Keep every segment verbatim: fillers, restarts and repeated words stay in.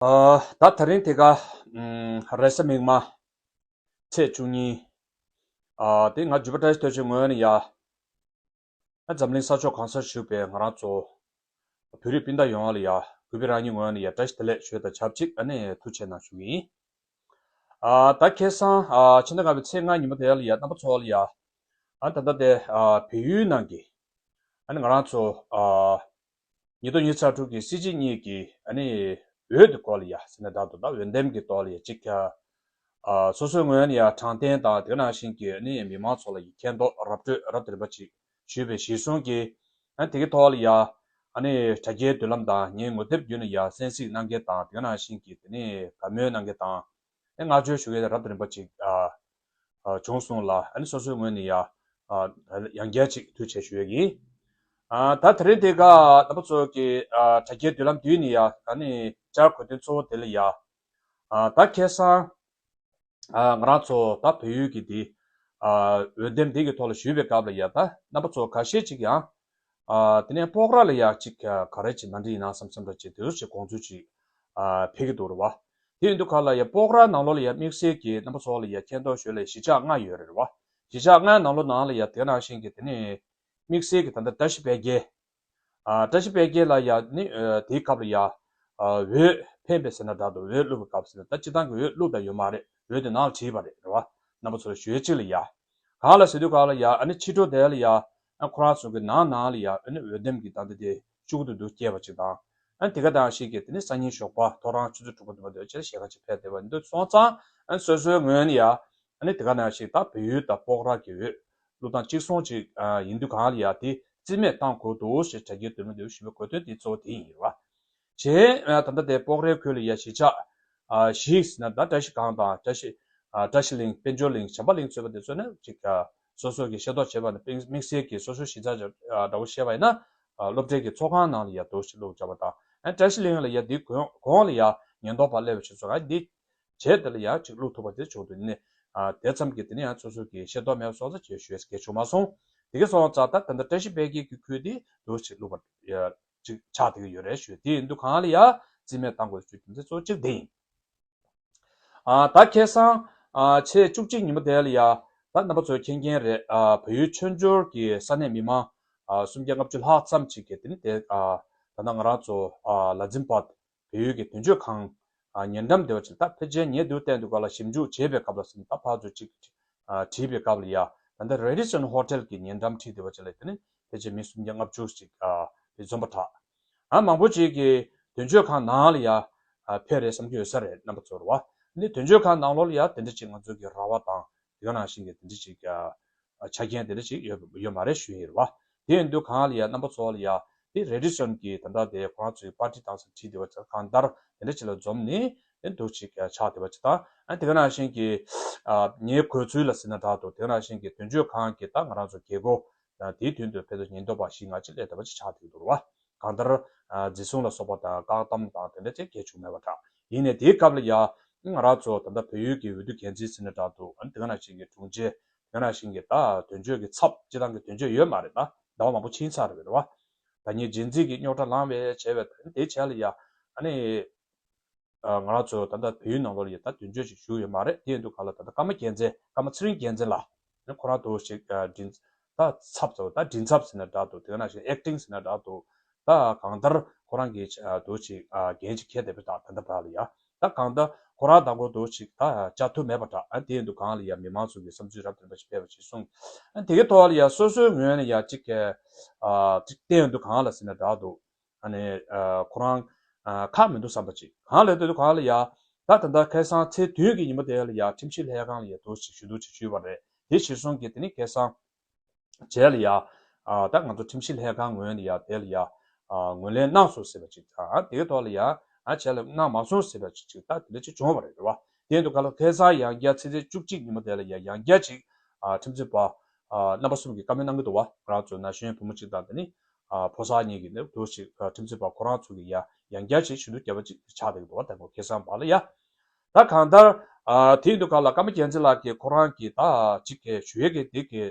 ཨ། ད་དེ་རིང་དེ་ག་ཨམ། རེས་གཟའ་མིག་དམར་ཚེས་བཅུ་གཉིས། ཨ། དེ་ང་བརྒྱུད་པ་བཀྲ་ཤིས་སྟོབས་ཆེན་ངོས་ནས་ཡ། ཨ། འཛམ་གླིང་ས་ཕྱོགས་གང་སར་བཞུགས་པའི་ང་རང་ཚོ་བོད་རིགས་སྤུན་ཟླ་ཡོངས་ལ་ཡ། གུས་པས་རང་ཉིད་ངོས་ནས་ཡ་བཀྲ་ཤིས་བདེ་ལེགས་ཞུ་དང་ཆབས་ཅིག་ཨ་ནི་ཐུགས་རྗེ་གནང་ཞུ་གི་ཡིན། ཨ། ད་ཁ་སང་ཨ། ཕྱི་ཟླ་ལྔ་པའི་ཚེས་ལྔ་ཉིན་མོ་དེ་ལ་ཡ་རྣམ་པ་ཚོ་ལ་ཡ། ཨ། ད་ལྟ་དེ་ཨ། བལ་ཡུལ་ནང་གི་ཨ་ནི་ང་རང་ཚོ་ཨ། ཉིས་སྟོང་ཉི་ཤུ་རྩ་དྲུག་གི་སྲིད་སྤྱི་གཉིས་ཀྱི་ཨ་ནི་འོས་དེ་སྐོར་ལ་ཡ་ཟེར་ན་འདྲ་འདུག་ད་འོས་འདེམས་ཀྱི་ཐོག་ལ་ཡ་གཅིག་ཨ། སོ་སོའི་ངོས་ནས་ཡ་དྲང་བདེན་དང་དེ་ནང་བཞིན་གྱི་ཨ་ནི་མི་མང་ཚོ་ལ་ཡ་མཁྱེན་རྟོགས་ར་སྤྲོད་རབ་དང་རིམ་པ་ཅིག་ཞུས་པའི་གཞི་བཟུང་གིས། ཨ། དེ་གི་ཐོག་ལ་ཡ་ཨ་ནི་དྲ་རྒྱའི་མདུན་ལམ་དང་ངའི་ངོ་དེབ་བརྒྱུད་ནས་ཡ་གསན་གཟིགས་གནང་མཁན་དང་དེ་ནང་བཞིན་གྱི་དེ་ནས་དགའ་མོས་གནང་མཁན་དང་། ཨ། བསྔགས་བརྗོད་ཞུ་མཁན་རབ་དང་རིམ་པ་ཅིག་ཨ། ཨ། བྱུང་སོང་ལ་ཨ་ནི་སོ་སོའི་ངོས་ནས་ཡ། ཨ། ཡང་བསྐྱར་ཅིག་ཐུགས་རྗེ་ཆེ་ཞུ་ཡ་ཡིན། ཨ། ད་དེ་རིང་དེ་ག་རྣམ་པ་ཚོ་གི་ཨ། དྲ་རྒྱའི་མདུན་ལམ་བརྒྱུད་ནས་ཡ་ཨ་ནི་བཅར་དགོས་དོན་གཙོ་བོ་དེ་ལ་ཡ། ཨ། ད་ཁ་སང་ཨ། ང་རང་ཚོ་ད་བལ་ཡུལ་གྱི་འདི་ཨ། འོས་འདེམས་འདི་གི་ཐོག་ལ་ཞུས་པའི་སྐབས་ལ་ཡ། ད་རྣམ་པ་ཚོ་ཁ་ཤས་ཅིག་ཡང་ཨ། དེ་ནས་སྤོག་ར་ལ་ཡ་ཅིག་ག་རེ་ཅིག་ནང་འདྲི་ཡིན་ན་བསམ་བསམ་འདྲ་ཅིག་དེ་ཚོ་ཅིག་དགོངས་ཚུལ་ཅིག་ཨ། འཕེལ་གྱི་འདུག་རེད་བ། དེ་ཡིན་དུས་ག་ལ་ཡ་སྤོག་ར་ནང་ལོགས་ལ་ཡ་དམིགས་བསལ་གྱི་རྣམ་པ་ཚོ་ལ་ཡ་མཁྱེན་རྟོགས་ཞུ་ལ་གཞིས་ཆགས་ལྔ་ཡོད་རེད་བ། གཞིས་ཆགས་ལྔའི་ནང་ལོགས་ནང་ལ་ཡ་དེ་ནང་བཞིན་གྱི་དེ་ནས་དམིགས་བསལ་གྱི་ད་ལྟ་བཀྲ་ཤིས་དཔལ་རྒྱལ། ཨ། བཀྲ་ཤིས་དཔལ་རྒྱལ་ལ་ཡ་ནི་ཨ། དེའི་སྐབས་ལ་ཡ། ཨ། འོས་འཕེན་པའི་ཟེར་ན་འདྲ་འདུག་འོས་བླུགས་པའི་སྐབས་ཟེར་ན་ད་སྤྱིར་བཏང་གི་འོས་བླུགས་དང་ཡོད་མ་རེད། འོས་དེ་ནང་ལ་བྲིས་པ་རེད། རེད་བ། རྣམ་པ་ཚོ་ཞུ་ཡས་གཅིག་ལ་ཡ། གང་ལ་ཟེར་དུས་གང་ལ་ཡ་ཨ་ནི་ཕྱི་དྲོ་དེ་ལ་ཡ། ཨ། ཁོ་རང་ཚོ་གི་ནང་ནང་ལ་ཡ་ཨ་ནི་འོས་འདེམས་ཀྱི་ད་ལྟ་དེ་བཅུག་ཏུ་འདུག་སྐྱེས་པ་ཅིག་དང་། ཨ་ནི་དེ་ག་དང་ཞིག་གི་དེ་ནི་སང་ཉིན་ཞོགས་པ་ཐོ་རངས་ཆུ་ཚོད་དྲུག་པ་དུ་མ་འདོད་ཆེ་ཞལ་ཁ་ཅིག་ཕེབས་བསྡད་པ་འདུག་སོང་ཙང་། ཨ་ནི་སོ་སོའི་ངོས་ནས་ཡ། ཨ་ནི་དེ་ག་ནང་བཞིན་ད་བལ་ཡུལ་དང་སྤོག་ར་གི་འོས་བླུགས་སྟངས་གཅིག་མཚུངས་ཅིག་ཨ། ཡིན་དུས་གང་ལ་ཡ་དེ་རྩིས་མེད་བཏང་དགོས་འདུག་ཞེས་དྲ་རྒྱའི་མདུན་ལམ་དུ་ཞུ་བའི་དགོས་དོན་དེ་གཙོ་བོ་དེ་ཡིན་རེད་བ། གཞན་ཨ། ད་ལྟ་དེ་སྤོག་རའི་ཁུལ་ལ་ཡ་གཞིས་ཆགས་ཨ། བཞི་ཟེར་ན་ད་བཀྲ་ཤིས་སྒང་དང་བཀྲ་ཤིས་ཨ། བཀྲ་ཤིས་གླིང་དཔལ་འབྱོར་གླིང་བྱམས་པ་གླིང་གཙོས་པ་དེ་ཚོ་ནི་ཅིག་ཨ། སོ་སོ་གི་ཤེས་རྟོགས་བྱས་པ་ནི་དམིགས་བསལ་གྱི་སོ་སོའི་གཞིས་ཆགས་འདྲ་བོ་བཤད་པ་ཡིན་ན། ཨ། སློབ་གྲྭའི་གི་ཚོགས་ཁང་ནང་ལ་ཡ་འདུག་ཞིག་བླུགས་བྱ་བ་དང་། ཨ། བཀྲ་ཤིས་གླིང་ལ་ཡ་འདི་གོང་གོང་ལ་ཡ་ཉེན་རྟོག་པ་སླེབས་པ་ཞིག་སོང་ཨ་འདི། བྱས་དེ་ལ་ཡང་ཅིག་བླུགས་ཐུབ་པ་དེ་བྱུང་འདུག་ནི། ཨ། དེ་ཙམ་གྱིས་དེ་ནི་ཡང་སོ་སོ་གི་ཤེས་རྟོགས་མེད་པ་སོང་ཙང་ཅེས་ཞུས་སྐད་བྱུང་མ་སོང་། དེ་ག་སོང་ཙང་ད་ད་ལྟ་བཀྲ་ཤིས་དཔལ་རྒྱལ་གྱི་ཁུལ་དེ་འདུག་ཅིག་བླུགས་པ་ཡ་ཅིག་ཆགས་བསྡད་ཀྱི་ཡོད་རེད་ཞུས། དེ་ཡིན་དུས་གང་ལ་ཡང་རྩིས་མེད་བཏང་དགོས་ཞུ་རྒྱུ་དེ་གཙོ་གཅིག་དེ་ཡིན། ཨ། ད་ཁ་སང་ཨ། ཚེས་བཅུ་གཅིག་ཉིན་མོ་དེ་ལ་ཡ་ད་རྣམ་པ་ཚོས་མཁྱེན་མཁྱེན་རེད། ཨ། བལ་ཡུལ་མཆོད་འཇོར་གྱི་ས་གནས་མི་མང་ཨ། སུམ་བརྒྱ་ལྔ་བཅུ་ལྷག་ཙམ་ཅིག་གིས་དེ་ནི་དེ་ཨ། ད་ལྟ་ང་རང་ཚོ་ཨ། ལ་གཟིམ་པ། བལ་ཡུལ་གྱི་དོན་གཅོད་ཁང་། ཨ། ཉེ་འགྲམ་དེ་བ་ཅིག་ད་ཕལ་ཆེར་ཉེ་དུ་བསྟན་དུ་ག་ལ་ཞིབ་འཇུག་བྱེད་པའི་སྐབས་ལ་ཟིན་ད་ཕར་ཚུར་ཅིག་ཨ། བྲིས་པའི་སྐབས་ལ་ཡ། ད་ལྟ་Radisson Hotel་གྱི་ཉེ་འགྲམ་བྲིས་དེ་བ་ཅིག་ལ་དེ་ནི་ཕལ་ཆེར་མི་སུམ་བརྒྱ་ལྔ་བཅུ་ཅིག་ཨ། དེ་འཛོམས་པ་དྲག་ཨ། མང་པོ་ཅིག་གིས་དོན་གཅོད་ཁང་ནང་ལ་ཡ། ཨ། ཕེབས་རེད་བསམ་གྱི་ཡོད་ས་རེད་རྣམ་པ་ཚོར་བ། ནི་དོན་གཅོད་ཁང་ནང་ལོགས་ལ་ཡ་དེ་འདྲ་ཅིག་ང་ཚོ་གི་ར་བ་དང་དེ་ག་ནང་བཞིན་གྱི་དེ་འདྲ་ཅིག་ཨ། ཆ་རྐྱེན་དེ་འདྲ་ཞིག་ཡོད་ཡོད་མ་རེད་ཞུ་ཡིན་རེད་བ། དེ་ཡིན་དུས་གང་ལ་ཡ་རྣམ་པ་ཚོ་ལ་ཡ་དེ་Radisson་གྱི་ད་ལྟ་དེ་ཁོ་རང་ཚོའི་པར་ཊི་དང་སང་ཁྲིད་དེ་བ་ཚ་གང་ལྟར་དེ་འདྲ་ཅིག་ལ་འཛོམས་ནས་དེ་འདུག་ཅིག་ཆགས་དེ་བ་ཅིག་དང་། ཨ། དེ་ག་ནང་བཞིན་གྱི་ཨ། ངའི་གོ་ཚུལ་ལ་ཟེར་ན་དྲག་ཏུ་དེ་ག་ནང་བཞིན་གྱི་དོན་གཅོད་ཁང་གི་ད་ང་རང་ཚོ་རྒྱལ་སྒོ་དེའི་མདུན་དུ་ཕེབས་ཏུ་ཉེན་རྟོག་པ་བཞི་ལྔ་ཅིག་སླེབས་དེ་བ་ཅིག་ཆགས་དེ་འདུག་རེད་བ། གང་ལྟར་ཨ། འཛིན་བཟུང་ལ་སོགས་པ་དང་བཀག་སྡོམ་དང་དེ་འདྲ་ཅིག་གལ་བྱུང་མེད་པ་འདྲ། ཡིན་ནའི་དེའི་སྐབས་ལ་ཡ། ང་རང་ཚོ་ད་ལྟ་བལ་ཡུལ་གྱི་འོས་བསྡུ་འགན་འཛིན་ཟེར་ན་འདྲ་འདུག་ཨ་ནི་དེ་ག་ནང་བཞིན་གྱི་དྲུང་ཆེ། དེ་ག་ནང་བཞིན་གྱི་ད་དོན་གཅོད་ཀྱི་ཚབ་སྤྱི་བཏང་གི་དོན་གཅོད་ཡོད་མ་རེད་ད། ཟླ་བ་མང་པོ་ཕྱིན་ཚར་རེད་བ། ད་ནི་རྗེས་འཛིན་གྱི་རྙོག་དྲ་ལངས་པའི་བྱས་པའི་དེའི་ཆ་ལ་ཡ། ཨ་ནི། ཨ། ང་རང་ཚོ་ད་ལྟ་བལ་ཡུལ་ནང་ལོགས་ལ་ཡ་ད་དོན་གཅོད་ཅིག་བཞུགས་ཡོད་མ་རེད། དེ་ཡིན་དུས་ག་ལ་ད་ལྟ་ཀརྨ་རྒྱལ་མཚན་ཀརྨ་ཚེ་རིང་རྒྱལ་མཚན་ལགས། ཁོ་རང་འདུག་ཅིག་ཨ། མགྲིན་ད་ཚབ་ཚོ་ད་མགྲིན་ཚབ་ཟེར་ན་འདྲ་འདུག་དེ་ག་ནང་བཞིན་ཨེག་ཊིང་ཟེར་ན་འདྲ་འདུག་ད་གང་ལྟར་ཁོ་རང་གིས་ཨ། འདུག་ཅིག་ཨ། འགན་ཅིག་འཁྱེར་བསྡད་པ་ད་ད་ལྟ་བར་ལ་ཡ། ད་གང་ལྟར་ཁོ་རང་དང་པོ་འདུག་ཅིག་ད་བཅར་ཐུབ་མེད་པ་འདྲ། ཨ། དེ་ཡིན་དུས་གང་ལ་ཡ་མི་མང་ཚོ་གི་བསམ་ཚུལ་རབ་དང་རིམ་པ་ཞིག་ཕེབས་པ་ཞིག་གསུངས། ཨ། དེ་གའི་ཐོག་ལ་ཡ་སོ་སོའི་ངོས་ནས་ཡ་ཅིག་ཨ། ཅིག་བལྟས་ཡོང་དུས་གང་ལ་ཟེར་ན་འདྲ་འདུག་ཨ་ནི་ཨ། ཁོ་རང་ཨ། ཁག་མི་འདུག་བསམ་པ་ཅིག་གང་ལ་ལྟོས་དུས་གང་ལ་ཡ། ད་ད་ལྟ་ཁ་སང་ཚེས་བདུན་གྱི་ཉིན་མོ་དེ་ལ་ཡ་ཁྲིམས་ཞིབ་ལྷན་ཁང་ལ་ཡ་འདུག་ཅིག་ཞུ་གཏུག་ཅིག་ཞུས་པ་རེད། དེ་གཞིར་བཟུང་གིས་དེ་ནི་ཁ་སང་རྗེས་ལ་ཡ། ཨ། ད་ང་ཚོ་ཁྲིམས་ཞིབ་ལྷན་ཁང་ངོས་ནས་ཡ་དེ་ལ་ཡ། ཨ། ངོས་ལེན་གནང་སོང་ཟེར་བ་ཅིག་དང་། ཨ། དེའི་ཐོག་ལ་ཡ། ཨ། རྗེས་ལ་གནང་མ་སོང་ཟེར་བ་ཅིག་ཅིག་ད་དེ་འདྲ་ཅིག་བྱུང་བ་རེད་རེད་བ། དེ་འདུག་ག་ལ་ཁ་སང་ཡང་བསྐྱར་ཚེས་བཅུ་གཅིག་ཉིན་མོ་དེ་ལ་ཡ་ཡང་བསྐྱར་ཅིག་ཨ། ཁྲིམས་རྩོད་པ། ཨ། རྣམ་པ་གསུམ་གྱིས་བཀའ་མོལ་གནང་གི་འདུག་བ། ང་རང་ཚོ་ན་གཞོན་བུ་མོ་གཅིག་དང་དེ་ནི། ཨ། ཕོ་གསར་གཉིས་ཀྱིས་ནི་འདུག་ཅིག་ཨ། ཁྲིམས་རྩོད་པ་ཁོ་རང་ཚོ་གིས་ཡ་ཡང་བསྐྱར་ཅིག་ཞུ་གཏུག་བརྒྱབ་པ་ཅིག་ཆགས་བསྡད་ཀྱི་འདུག་བ། དེ་ཁོ་ཁ་སང་བར་ལ་ཡ། ད་གང་ལྟར། ཨ། དེ་ཡིན་དུས་ག་ལ་ཀརྨ་རྒྱལ་མཚན་ལགས་ཀྱིས་ཁོ་རང་གིས་ད་ཅིག་གི་ཞུ་ཡས་ཀྱི་དེ་གི་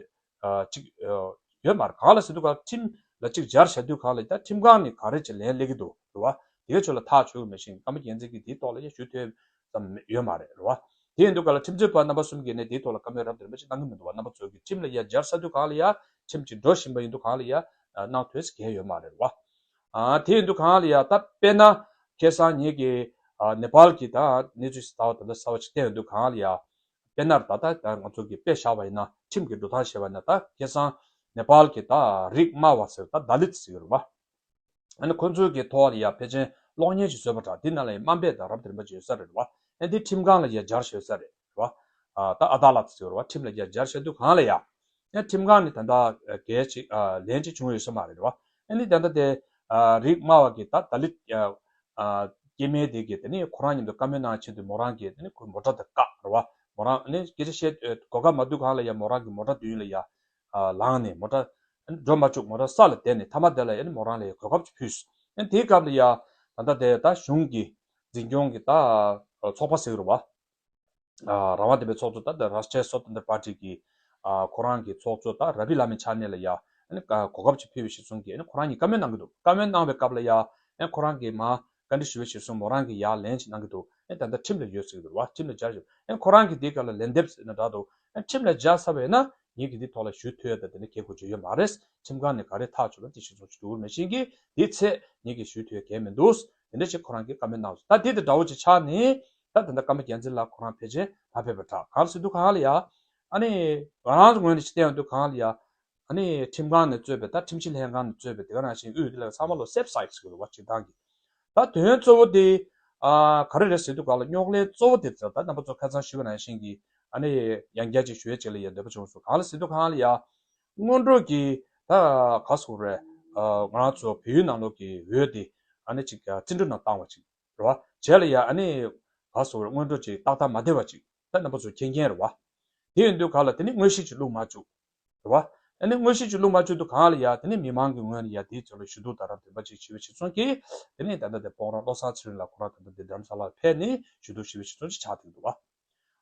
ཨ། ཅིག་ཨ། ཡོད་མ་རེད། གང་ལ་ཟེར་དུས་ག་ཁྲིམས་ལ་ཅིག་སྦྱར་བྱ་དུས་ག་ལ་ད་ཁྲིམས་ཁང་ནས་ག་རེ་ཅིག་ལན་སླེབས་ཀྱི་འདུག་རེད་བ། དེ་ག་ཚོད་ལ་ཐག་ཆོད་མེད་བཞིན་ཀརྨ་རྒྱལ་མཚན་གྱིས་དེའི་ཐོག་ལ་ཡ་ཞུ་ཐུབ་ཙམ་ཡོད་མ་རེད་རེད་བ། དེ་ཡིན་དུས་ག་ལ་ཁྲིམས་རྩོད་པ་རྣམ་པ་གསུམ་གྱིས་ནི་དེའི་ཐོག་ལ་བཀའ་མོལ་རབ་དེ་རིམ་པ་ཅིག་གནང་གི་མི་འདུག་བ། རྣམ་པ་ཚོ་གིས་ཁྲིམས་ལ་ཡ་སྦྱར་ཚར་དུས་གང་ལ་ཡ་ཁྲིམས་ཀྱི་འགྲོ་བཞིན་པ་ཡིན་དུས་གང་ལ་ཡ་གནང་ཐུབ་ས་གང་ཡོད་མ་རེད་བ། ཨ་དེ་ཡིན་དུས་གང་ལ་ཡ་ད་དཔེར་ན་ཁ་སང་ངེད་ཀྱི་ཨ་ནེ་པཱལ་གྱི་ད་གནས་ཚུལ་ཞིག་ད་བ་ད་ལྟ་གསར་བ་ཅིག་བལྟས་ཡོང་དུས་གང་ལ་ཡ་དཔེར་ན་ད་ད་ད་ང་ཚོ་གིས་དཔེ་བཞག་པ་ཡིན་ན་ཁྲིམས་ཀྱི་འགྲོ་སྟངས་བཤད་པ་ཡིན་ན་ད་ཁ་སང་ནེ་པཱལ་གྱི་ད་རིགས་དམའ་བ་ཟེར་ད་ད་ལིད་ཟེར་གྱི་རེད་བ། ཨ་ནི་ཁོ་ཚོའི་གི་ཐོག་ལ་ཡ་ཕལ་ཆེར་གློག་བརྙན་ཅིག་བཟོས་པ་འདྲ། དེ་ནང་ལ་ཡ་དམའ་འབེབས་དང་རབ་དེ་རིམ་པ་ཅིག་ཡོད་ས་རེད་བ། ཨ་དེ་ཁྲིམས་ཁང་ལ་ཡ་སྦྱར་ཡོད་ས་རེད་བ། ཨ་ད་ཨ་དཱ་ལད་ཟེར་བ་ཁྲིམས་ལ་ཡ་སྦྱར་བྱས་དུས་གང་ལ་ཡ། ཨ་ཁྲིམས་ཁང་ནས་ད་ལྟ་གལ་ཅིག་ཨ་ལན་ཅིག་བྱུང་ཡོད་ས་མ་རེད་བ། ཨ་ནི་ད་ལྟ་དེ་ཨ་རིགས་དམའ་བ་གི་ད་ད་ལིད་ཨ་ཨ་སྐྱེ་དམན་དེ་གི་དེ་ནི་ཁོ་རང་མཉམ་དུ་བཀའ་མོལ་གནང་ཆེད་དུ་མོ་རང་གི་དེ་ནི་ཁོའི་མོ་ཊ་དེ་བཀག་རེད་བ། མོ་རང་ཨ་ནི་སྐད་ཆ་བཤད་ཨ་གོ་སྐབས་མ་ཐུབ་གང་ལ་ཡ་མོ་རང་གི་མོ་ཊ་མདུན་ལ་ཡ། ཨ་ལངས་ནས་མོ་ཊ་འགྲོ་མ་བཅུག་མོ་ཊ་ས་ལ་བསྡད་ནས་མཐའ་མ་དེ་ལ་ཡ་ནི་མོ་རང་ལ་ཡ་གོ་སྐབས་ཅིག་ཕུལ། ཨ་དེའི་སྐབས་ལ་ཡ་ད་ལྟ་དེ་ད་གཞུང་གི་འཛིན་སྐྱོང་གི་ད་ཚོགས་པ་ཟེར་གྱི་རེད་བ། ཨ་རང་དབང་ལྡན་པའི་ཚོགས་གཙོ་ད་ལྟ་Rashtriya Swatantr Party གི་ཨ་ཁོ་རང་གི་ཚོགས་གཙོ་ད་ར་བྷི་ལ་མི་ཆ་ནས་ལ་ཡ་ཨ་ནི་གོ་སྐབས་ཅིག་ཕུལ་བའི་གཞི་བཟུང་གིས་ཨ་ནི་ཁོ་རང་གིས་བཀའ་མོལ་གནང་གི་འདུག་བཀའ་མོལ་གནང་བའི་སྐབས་ལ་ཡ་ཨ་ཁོ་རང་གིས་མ། བཀའ་འདྲི་ཞུ་བའི་གཞིར་བཟུང་མོ་རང་གིས་ཡར་ལན་ཅིག་གནང་གི་འདུག་ཨེ་ད་ལྟ་ཁྲིམས་ལ་ཡོད་ཟེར་གྱི་འདུག་རེད་བ། ཁྲིམས་ལ་སྦྱར་ཞིག་ཨེ་ཁོ་རང་གིས་འདི་ག་ལ་ལན་འདེབས་ཟེར་ན་འདྲ་འདུག་ཨེ་ཁྲིམས་ལ་སྦྱར་ཚར་བས་ན་ངེད་ཀྱིས་འདི་ཐོག་ལ་ཞུ་ཐུབ་ཡ་ད་དེ་ནི་གལ་དགོས་ཀྱི་ཡོད་མ་རེད། ཁྲིམས་ཁང་ནས་ག་རེ་ཐག་གཅོད་ན་དེ་གཞིར་བཟུང་ཞིག་འདུག་མེད་བཞིན་གྱི་དེའི་ཚེ་ངེད་ཀྱིས་ཞུ་ཐུབ་ཡ་གལ་མི་འདུག་དེ་འདྲ་ཞིག་ཁོ་རང་གིས་བཀའ་མོལ་གནང་སོང་། ད་དེ་དང་འདྲ་བོ་ཅིག་ཆགས་ནས་ད་ད་ལྟ་ཀརྨ་རྒྱལ་མཚན་ལགས་ཁོ་རང་ཕལ་ཆེར་མ་ཕེབས་པ་འདྲ་གང་ཟེར་འདུག་གང་ལ་ཡ། ཨ་ནི་ང་རང་ཚོ་ངོས་ནས་ཅིག་བལྟས་ཡོང་དུས་གང་ལ་ཡ། ཨ་ནི་ཁྲིམས་ཁང་ནས་གཙོས་པའི་ད་ཁྲིམས་ཞིབ་ལྷན་ཁང་ནས་གཙོས་པའི་དེ་ག་ནང་བཞིན་དབུས་དེ་ལ་ཚང་མ་ལོ་safe side་ཟེར་གྱི་རེད་བ། སྤྱིར་བཏང་གི་ད་དོན་གཙོ་བོ་དེ་ཨ་ག་རེ་རེད་ཟེར་དུས་ག་ལ་རྙོག་གླེང་གཙོ་བོ་དེ་ད་ད་རྣམ་པ་ཚོ་ཁ་སང་ཞུས་པ་ནང་བཞིན་གྱི་ཨ་ནི་ཡང་བསྐྱར་ཅིག་ཞུ་ཡས་ཅིག་ལ་ཡ་འདོད་པ་བྱུང་སོང་། གང་ལ་ཟེར་དུས་གང་ལ་ཡ་སྔོན་འགྲོ་གི་ད་ག་ཟེར་རེད། ཨ་ང་རང་ཚོ་བལ་ཡུལ་ནང་ལོགས་ཀྱི་འོས་དེ་ཨ་ནི་ཅིག་བཙན་འཕྲོག་ནང་བཏང་བ་ཅིག་རེད་བ། བྱས་ལ་ཡ་ཨ་ནི་ག་ཟེར་རེད། སྔོན་འགྲོ་ཅིག་ཏག་ཏག་མ་བསྡད་པ་ཅིག་ད་རྣམ་པ་ཚོ་མཁྱེན་མཁྱེན་རེད་བ། དེ་ཡིན་དུས་ག་ལ་དེ་ནི་དངོས་གཞི་ཅིག་བླུགས་མ་བཅུག་རེད་བ། ཨ་ནི་དངོས་གཞི་ཅིག་བླུགས་མ་བཅུག་དུས་གང་ལ་ཡ་དེ་ནི་མི་མང་གི་ངོས་ནས་ཡ་དེའི་ཚོ་ལ་ཞུ་གཏུག་དང་རབ་དེ་འདྲ་ཅིག་བྱེད་པའི་གཞི་བཟུང་གིས་དེ་ནི་ད་ལྟ་དེ་སྤོང་རང་བློ་བཟང་ཚེ་རིང་ལགས་ཁོ་རང་ད་ལྟ་དེ་རྡ་རམ་ས་ལར་ཕེབས་ནས་ཞུ་གཏུག་ཞུ་བའི་གཞི་བཟུང་ཅིག་ཆགས་བསྡད་འདུག་བ།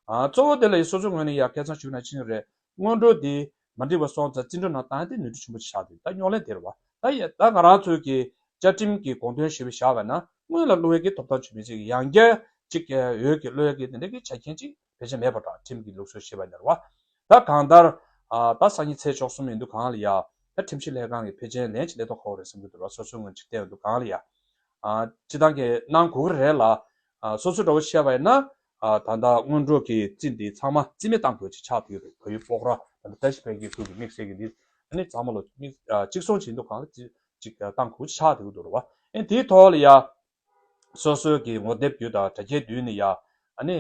ཨ་གཙོ་བོ་དེ་ལ་ཡ་སོ་སོའི་ངོས་ནས་ཡ་ཁ་སང་ཞུས་ན་ཕྱིན་རེད། སྔོན་འགྲོ་དེ་མ་འགྲིག་པ་སོང་ཙང་བཙན་འཕྲོག་ནང་བཏང་ཡ་དེ་ནོར་འཁྲུལ་ཆེན་པོ་ཅིག་ཆགས་འདུག་ད་རྙོག་གླེང་དེ་རེད་བ། ད་ཡ་ད་ང་རང་ཚོའི་གི་བཅའ་ཁྲིམས་ཀྱི་དགོངས་དོན་ཞེས་པ་བཞག་པ་ན་སྔོན་ལ་བླུག་ཡས་ཀྱི་ཐོབ་ཐང་ཆུད་མི་ཅིག་ཡང་བསྐྱར་ཅིག་འོས་ཀྱི་བླུག་ཡས་ཀྱི་དེ་འདྲ་གི་ཆ་རྐྱེན་ཅིག་ཕལ་ཆེར་མེད་པ་འདྲ། ཁྲིམས་ཀྱི་ལུགས་སྲོལ་ཞེས་པ་ནི་རེད་བ། ད་གང་ལྟར་ཨ་ད་སང་ཉིན་ཚེས་བཅུ་གསུམ་ཡིན་དུས་གང་ལ་ཡ་ད་ཁྲིམས་ཞིབ་ལྷན་ཁང་གི་ཕལ་ཆེར་ལན་ཅིག་སླེབས་ཐུབ་ཁག་པོ་རེད་བསམ་གྱི་འདུག་ར། སོ་སོའི་ངོས་ནས་ཅིག་བལྟས་ཡོང་དུས་གང་ལ་ཡ་ཨ་སྤྱིར་བཏང་གི་གནང་དགོས་ཀྱི་རེད་ལ། ཨ་སོ་སོ་འདྲ་བོ་བཤད་པ་ཡིན་ན་ཨ་ད་ལྟ་སྔོན་འགྲོ་གི་རྩིས་འདི་ཚང་མ་རྩིས་མེད་བཏང་དགོས་ཅིག་ཆགས་བསྡད་ཡོད་རེད། བལ་ཡུལ་སྤོག་ར་ད་ལྟ་བཀྲ་ཤིས་འཕེལ་རྒྱས་ཁུལ་གྱི་དམིགས་བསལ་གྱི་འདི་ཨ་ནི་ཚང་མ་ལོ་དམིགས་ཨ་གཅིག་མཚུངས་བྱེད་དུས་གང་ལ་ཅིག་ཅིག་བཏང་དགོས་ཅིག་ཆགས་བསྡད་ཀྱི་འདུག་ར་བ། ཨ་ནི་དེའི་ཐོག་ལ་ཡ་སོ་སོའི་གི་ངོ་དེབ་བརྒྱུད་དང་དྲ་རྒྱའི་མདུན་ནས་ཡ་ཨ་ནི་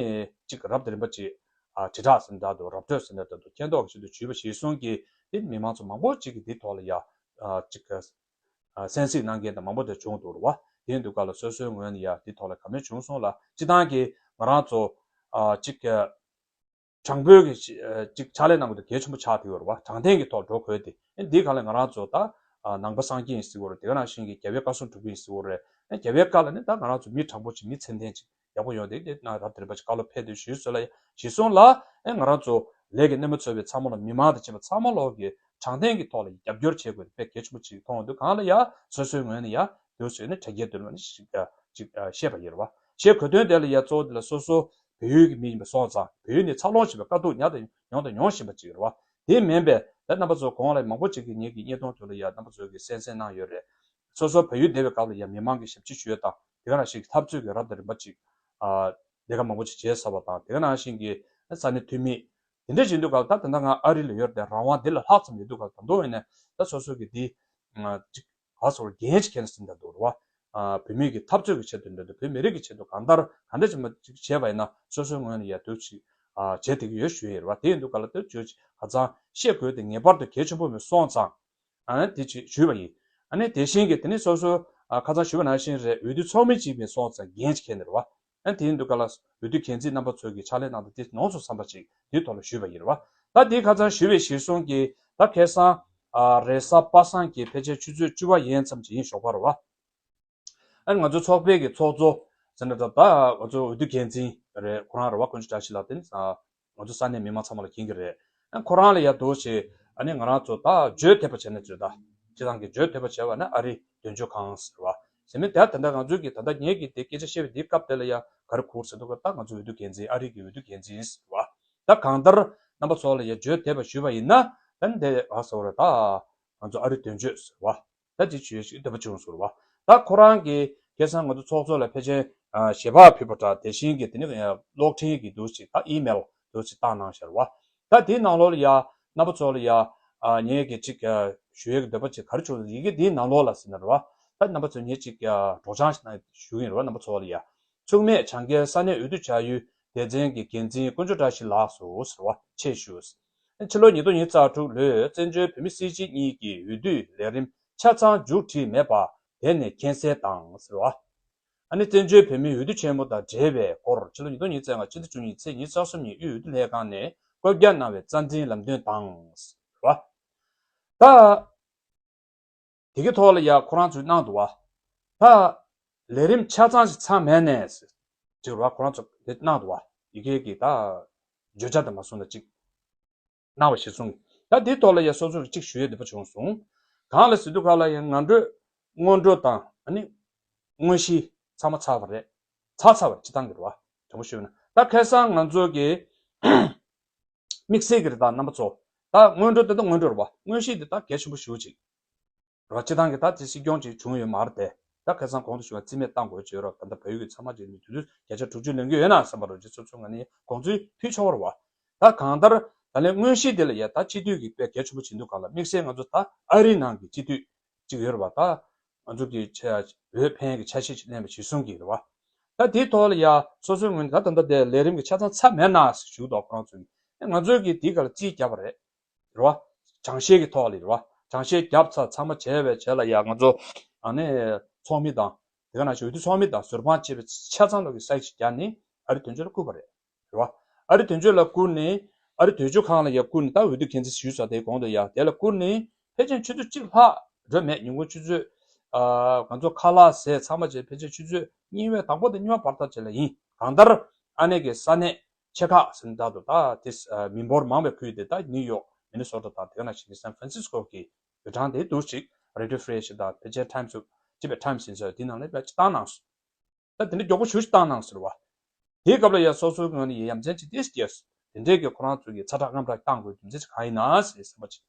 ཅིག་རབ་དང་རིམ་པ་ཅིག་ཨ་དྲིལ་བསྒྲགས་ཟེར་འདྲ་འདུག་ར་སྤྲོད་ཟེར་འདྲ་འདུག་མཁྱེན་རྟོགས་ཀྱི་ཆེད་དུ་ཞུས་པ་གཞིར་བཟུང་གིས་དེ་མི་མང་ཚོ་མང་པོ་ཅིག་གིས་དེའི་ཐོག་ལ་ཡ་ཨ་ཅིག་ཨ་གསན་གཟིགས་གནང་མཁན་དང་མང་པོ་དེ་བྱུང་འདུག་ར་བ། དེ་ཡིན་དུས་ག་ལ་སོ་སོའི་ངོས་ནས་ཡ་དེའི་ཐོག་ལ་བཀའ་མོལ་བྱུང་སོང་ལ། སྤྱིར་བཏང་གི་ང་རང་ཚོ་ཨ་ཅིག་ཨ་དྲང་པོའི་གི་ཅིག་ཕྱག་ལས་གནང་དགོས་དེ་གལ་ཆེན་པོ་ཆགས་བསྡད་ཡོད་རེད་བ། དྲང་བདེན་གྱི་ཐོག་འགྲོ་དགོས་ཏེ། ཨེ་འདིའི་སྒང་ལ་ང་རང་ཚོ་ད་ཨ་ནང་པ་སངས་རྒྱས་ཡིན་ཟེར་བ་རེད། དེ་ག་ནང་བཞིན་གྱི་རྒྱལ་བའི་བཀའ་སྲུང་དྲུང་པ་ཡིན་ཟེར་བ་རེད། ཨེ་རྒྱལ་བའི་བཀའ་ལ་ནི་ད་ང་རང་ཚོ་མི་དྲང་པོ་ཅིག་མི་ཚད་ལྡན་ཅིག་ཡག་པོ་ཡོང་དེ་དེ་ན་རབ་དེ་རིམ་པ་ཅིག་བཀའ་སློབ་ཕེབས་དུས་ཞུས་ཟོས་ལ་ཡ་གཞི་བཟུང་ལ། ཨེ་ང་རང་ཚོ་ལས་ཀྱི་སྣེ་མོ་ཚོས་པའི་ཚང་མ་ལ་མི་མང་དང་བཅས་པ་ཚང་མ་ལོག་གི་དྲང་བདེན་གྱི་ཐོག་ལ་རྒྱབ་སྐྱོར་བྱེད་དགོས་དེ་དཔེ་གལ་ཆེན་པོ་ཅིག་མཐོང་འདུག་གང་ལ་ཡ་སོ་སོའི་ངོས་ནས་ཡ་དུས་ཚོད་ནི་དྲ་རྒྱའི་མདུན་ལ་ནི་ཅིག་ཅིག་བཤད་པ་ཡིན་རེད་བ། བཤད་དགོས་དོན་དེ་ལ་ཡ་གཙོ་བོ་དེ་ལ་སོ་སོ་བལ་ཡུལ་གྱི་མི་ཡིན་པ་སོང་ཙང་བལ་ཡུལ་ནས་འཚར་ལོངས་བྱས་པའི་དཀའ་སྡུག་མྱངས་དང་མྱོང་དང་མྱོང་བཞིན་པ་ཅིག་རེད་བ། དེ་མིན་པའི་ད་རྣམ་པ་ཚོ་གོང་ལ་མང་པོ་ཅིག་གིས་ངེད་ཀྱི་བརྙན་ཐུང་དེ་ལ་ཡ་རྣམ་པ་ཚོ་གིས་གསན་གསན་གནང་ཡོད་རེད། སོ་སོ་བལ་ཡུལ་བསྡད་པའི་སྐབས་ལ་ཡ་མི་མང་གི་ཞབས་ཕྱི་ཞུ་ཡ་དང་དེ་ག་ནང་བཞིན་གྱི་འཐབ་རྩོད་ཀྱི་རབ་དང་རིམ་པ་ཅིག་ཨ་ལས་ཀ་མང་པོ་ཅིག་བྱས་ཚར་བ་དང་དེ་ག་ནང་བཞིན་གྱི་ས་གནས་འཐུས་མི་དེ་འདྲ་ཡིན་དུས་སྐབས་ད་ད་ལྟ་ང་ཨ་རི་ལ་ཡོད་རེད་དེ་རང་དབང་འདི་ལས་ལྷག་ཙམ་ཡོད་དུས་སྐབས་ད་དུང་ཡིན་ནའི་ད་སོ་སོ་གི་འདི་ཅིག་ག་སོགས་འགན་ཅིག་འཁྱེར་ཟིན་ད་འདུག་རེད་བ། ཨ་བོད་མི་གི་འཐབ་རྩོད་ཀྱི་ཆེད་དུ་འདྲ་འདུག་བོད་མི་རིགས་ཀྱི་ཆེད་དུ་གང་ལྟར་ག་འདྲ་ཅིག་མ་ཅིག་བྱས་པ་ཡིན་ན་སོ་སོའི་ངོས་ནས་ཡ་དུས་ཅིག་ཨ་བྱས་བསྡད་ཀྱི་ཡོད་ཞུ་ཡས་རེད་བ། དེ་ཡིན་དུས་ག་ལ་དུས་ཅིག་ཁ་སང་བཤད་དགོས་དེ་ངེས་པར་དུ་གལ་ཆེན་པོ་མིན་སོང་ཙང་ཨ་ནི་དེ་ཅིག་ཞུས་པ་ཡིན། ཨ་ནི་དེ་བཞིན་གྱི་དེ་ནི་སོ་སོ་ཨ་ཁ་སང་ཞུས་པ་ནང་བཞིན་རེད། འོས་བསྡུ་ཚོགས་མི་གཅིག་མིན་སོང་ཙང་འགན་ཅིག་འཁྱེར་ནས་རེད་བ། ཨ་དེ་ཡིན་དུས་ག་ལ་འོས་བསྡུ་འགན་འཛིན་རྣམ་པ་ཚོས་ཀྱི་ཕྱག་ལས་གནང་སྟངས་དེ་ནོར་སོང་བསམ་པ་ཅིག་དེའི་ཐོག་ལ་ཞུས་པ་ཡིན་རེད་བ། ད་དེའི་ཁ་སང་ཞུས་པའི་གཞིར་བཟུང་གིས་ད་ཁ་སང་ཨ་རེས་གཟའ་པ་སངས་ཀྱི་ཕལ་ཆེར་ཆུ་ཚོད་བཅུ་པ་ཡན་ཙམ་ཅིག་ཡིན་ཞོགས་པ་རེད་བ། ཨ་ང་ཚོ་ཚོགས་པའི་གི་ཚོགས་གཙོ་ཟེར་ན་ད་ད་ང་ཚོ་འོས་བསྡུ་འགན་འཛིན་རེད། ཁོ་རང་རེད་བ། དཀོན་མཆོག་བཀྲ་ཤིས་ལགས་དེ་ནི་ང་ཚོ་ས་གནས་མི་མང་ཚང་མ་ལ་མཁྱེན་གྱི་རེད། ཨ་ཁོ་རང་ལ་ཡ་འདུག་བྱས་ཨ་ནི་ང་རང་ཚོ་ད་བརྗོད་ཐེབས་པ་བྱས་ན་བརྗོད་ད་སྤྱི་བཏང་གི་བརྗོད་ཐེབས་པ་བྱས་པ་ན་ཨ་རི་དོན་གཅོད་ཁང་ཟེར་བ། ཟེར་མི་དེ་ད་ལྟ་ང་ཚོའི་གི་ད་ལྟ་ངེད་ཀྱི་དེ་སྐད་ཆ་བཤད་པའི་དེའི་སྐབས་དེ་ལ་ཡ་ག་རེ་གོ་ཟེར་འདུག་ག་ད་ང་ཚོ་འོས་བསྡུ་འགན་འཛིན་ཨ་རི་གི་འོས་བསྡུ་འགན་འཛིན་ཟེར་བ། ད་གང་ལྟར་རྣམ་པ་ཚོ་ལ་ཡ་བརྗོད་བདེ་བ་ཞུས་པ་ཡིན་ན་ད་འདི་ཨ་ཟེར་བ་རེད། ད་ང་ཚོ་ཨ་རི་དོན་གཅོད་ཟེར་བ། ད་ཅི་བྱོས་ཤིག་འདོད་པ་བྱུང་ཟེར་བ། ད་ཁོ་རང་གིས་ཁ་སང་ང་ཚོ་ཚོགས་གཙོ་ལ་ཕལ་ཆེར་ཨ་ཞལ་པར་ཕུལ་བ་འདྲ། དེ་བཞིན་གྱི་དེ་ནི་གློག་འཕྲིན་གྱི་འདུག་ཅིག་ད་ཨི་མེལ་འདུག་ཅིག་བཏང་གནང་ཤག་རེད་བ། ད་དེའི་ནང་ལོགས་ལ་ཡ་རྣམ་པ་ཚོ་ལ་ཡ་ཨ་ངས་གི་ཅིག་ཨ་ཞུ་ཡས་ཀྱི་འདོད་པ་ཅིག་ག་རེ་བྱུང་ཡི་གེ་དེའི་ནང་ལོགས་ལ་ཟེར་ན་རེད་བ། ད་རྣམ་པ་ཚོ་ངས་ཅིག་ཨ་སྒྲོག་སྦྱང་ཞིག་གནང་ཞུ་གི་ཡིན་རེད་བ། རྣམ་པ་ཚོ་ལ་ཡ། ཚུགས་མེད་བྱང་ཁའི་ས་གནས་འོས་བསྡུ་བྱ་ཡུལ་སྡེ་ཚན་གྱི་འགན་འཛིན་དཀོན་མཆོག་བཀྲ་ཤིས་ལགས་སུ་ཟེར་བ་ཆེད་ཞུ། ཕྱི་ལོ་ཉིས་སྟོང་ཉི་ཤུ་རྩ་དྲུག་ལོའི་བཙན་བྱོལ་བོད་མི་སྲིད་སྤྱི་གཉིས་ཀྱི་འོས་བསྡུའི་ལས་རིམ་ཆ་ཚང་མཇུག་སྒྲིལ་མེད་པ་དེ་ནས་མཁྱེན་གསལ་དང་ཟེར་བ། ཨ་ནི་བཙན་བྱོལ་བོད་མིའི་འོས་བསྡུ་ཆེན་མོ་དང་འབྲེལ་བའི་སྐོར་ཕྱི་ལོ་ཉིས་སྟོང་ཉི་ཤུ་རྩ་ལྔ་ཕྱི་ཟླ་བཅུ་གཉིས་ཚེས་ཉི་ཤུ་རྩ་གསུམ་ཉིན་དབུས་འོས་བསྡུ་ལྷན་ཁང་ནས་བཀོད་རྒྱ་གནང་བའི་རྩ་འཛིན་ལམ་སྟོན་དང་ཟེར་བ། ད། དེ་གི་ཐོག་ལ་ཡ་ཁོ་རང་ཚོས་གནང་འདུག་བ། ད་ལས་རིམ་ཆ་ཚང་ཞིག་ཚང་མེད་ནས་ཅིག་ར་ཁོ་རང་ཚོ་དེ་གནང་འདུག་བ། ཡི་གེ་གི་ད་བརྗོད་བྱ་དེ་མ་སོང་ན་ཅིག་གནང་བ་ཞིག་གསུངས། ད་དེའི་ཐོག་ལ་ཡ་སོ་སོ་གི་ཅིག་ཞུ་ཡས་འདོད་པ་བྱུང་སོང་། གང་ལ་ཟེར་དུས་ག་ལ་ཡ་ང་འགྲོ་སྔོན་འགྲོ་དང་ཨ་ནི་དངོས་གཞི་ཚང་མ་ཚར་བ་རེད། ཚར་ཚར་བ་རེད། སྤྱི་བཏང་གི་རེད་བ། དྲང་པོ་ཞུས་ན་ད་ཁ་སང་ང་ཚོ་གི་དམིགས་བསལ་གྱི་རེད། ད་རྣམ་པ་ཚོ་ད་སྔོན་འགྲོ་དེ་ད་སྔོན་འགྲོ་རེད་བ། དངོས་གཞི་དེ་ད་གལ་ཆེན་པོ་ཞེ་པོ་ཅིག་རེད་བ། སྤྱི་བཏང་གི་ད་དེ་སྲིད་སྐྱོང་ཅིག་བྱུང་ཡོད་མ་རེད་དེ། ད་ཁ་སང་གོང་དུ་ཞུས་པ་རྩིས་མེད་བཏང་དགོས་ཀྱི་ཡོད་རེད་བ། ད་ལྟ་བལ་ཡུལ་གྱི་ཚང་མ་ཅིག་ནི་དུས་ཚོད་བརྒྱ་ཆ་དྲུག་ཅུ་ལོན་གྱི་ཡོད་ན་བསམ་པ་རེད་བ། ཅིག་སོ་སོ་ང་ནི་དགོངས་ཚུལ་ཕུལ་ཆོག་རེད་བ། ད་གང་ལྟར་ད་ལན་དངོས་གཞི་དེ་ལ་ཡ་ད་སྤྱི་འཐུས་ཀྱི་དཔེ་གལ་ཆེན་པོ་བྱེད་འདུག་ག་ལ། དམིགས་བསལ་ང་ཚོ་ད་ཨ་རིའི་ནང་གི་སྤྱི་འཐུས་ཅིག་ཡོད་རེད་བ། ད་ང་ཚོ་གི་ཆ་འོས་འཕེན་གྱི་ཆ་ཤས་ཅིག་ལེན་པ་གཞི་བཟུང་གི་རེད་བ། ད་དེའི་ཐོག་ལ་ཡ་སོ་སོའི་ངོས་ནས་ད་ད་ལྟ་དེ་ལས་རིམ་གྱི་ཆ་ཚང་ཚར་མེད་ན་ཞུ་འདུག་ཁོ་རང་ཚོ་གི་ང་ཚོའི་གི་དེའི་སྒང་ལ་རྩིས་བརྒྱབ་པ་རེད། རེད་བ། སྦྱང་བཤད་ཀྱི་ཐོག་ལ་རེད་བ། སྦྱང་བཤད་བརྒྱབ་ཚར་ཚང་མ་བྱས་པའི་རྗེས་ལ་ཡ་ང་ཚོ་ཨ་ནི་ཚོགས་མི་དང་དེ་ག་ནང་བཞིན་འོས་བསྡུ་ཚོགས་མི་དང་ཟུར་དཔང་བྱས་པའི་ཆ་ཚང་ལོག་གི་ས་ཡིག་ཅིག་བརྒྱབ་ནས་ཨ་རི་དོན་གཅོད་ལ་བསྐུར་བ་རེད། རེད་བ། ཨ་རི་དོན་གཅོད་ལ་བསྐུར་ནས་ཨ་རི་དོན་གཅོད་ཁང་ལ་ཡ་བསྐུར་ནས་ད་འོས་བསྡུ་འགན་འཛིན་ཞུས་ཚར་དེའི་གོང་དུ་ཡ་དེ་ལ་བསྐུར་ནས་ཕལ་ཆེར་ཆུ་ཚོད་གཅིག་ལྷག་འགྲོ་མེད། ཉིན་གུང་ཆུ་ཚོད་ཨ་ང་ཚོ་ཁ་ལག་ཟས་ཚང་མ་བྱས་ཕལ་ཆེར་ཆུ་ཚོད་གཉིས་པའི་དང་པོ་དང་གཉིས་པ་བར་ཐག་བཅད་ལ་ཡིན། གང་ལྟར་ཨ་ནེ་གི་ས་གནས་ཆེ་ཁག་ཟིན་ད་དུ་ད་དེ་མི་འབོར་མང་བའི་ཁུལ་དེ་ད་ནིའུ་ཡོག་མི་ནི་སོ་ཊ་དང་དེ་ག་ནང་བཞིན་གྱི་སན་ཧྥ་རན་སིས་ཀོ་གི་བོད་ཁང་དེ་འདུག་ཅིག་རེ་ཌི་ཡོ་ཧྥི་རེ་ཤི་དང་ཕལ་ཆེར་ཊའིམ་སི་ཊི་བེཊ་ཊའིམ་སི་ཡིན་ས་དེ་ནང་ལ་ཕལ་ཆེར་བཏང་གནང་སོང་། ད་དེ་འདྲ་མགྱོགས་པོ་ཞེ་པོ་ཅིག་བཏང་གནང་ཟེར་བ། དེའི་སྐབས་ལ་ཡ་སོ་སོའི་ངོས་ནས་ཡ་ཡ་མཚན་ཅིག་ཏིས་ཀྱེས་དེ་འདྲས་ཀྱི་ཁོ་རང་ཚོ་གི་ཚ་དྲག་རྔམ་དྲག་བཏང་དགོས་རྒྱུ་མཚན་ཅིག་གང་ཡིན་ན་ཟེར་བསམ་པ་ཅིག་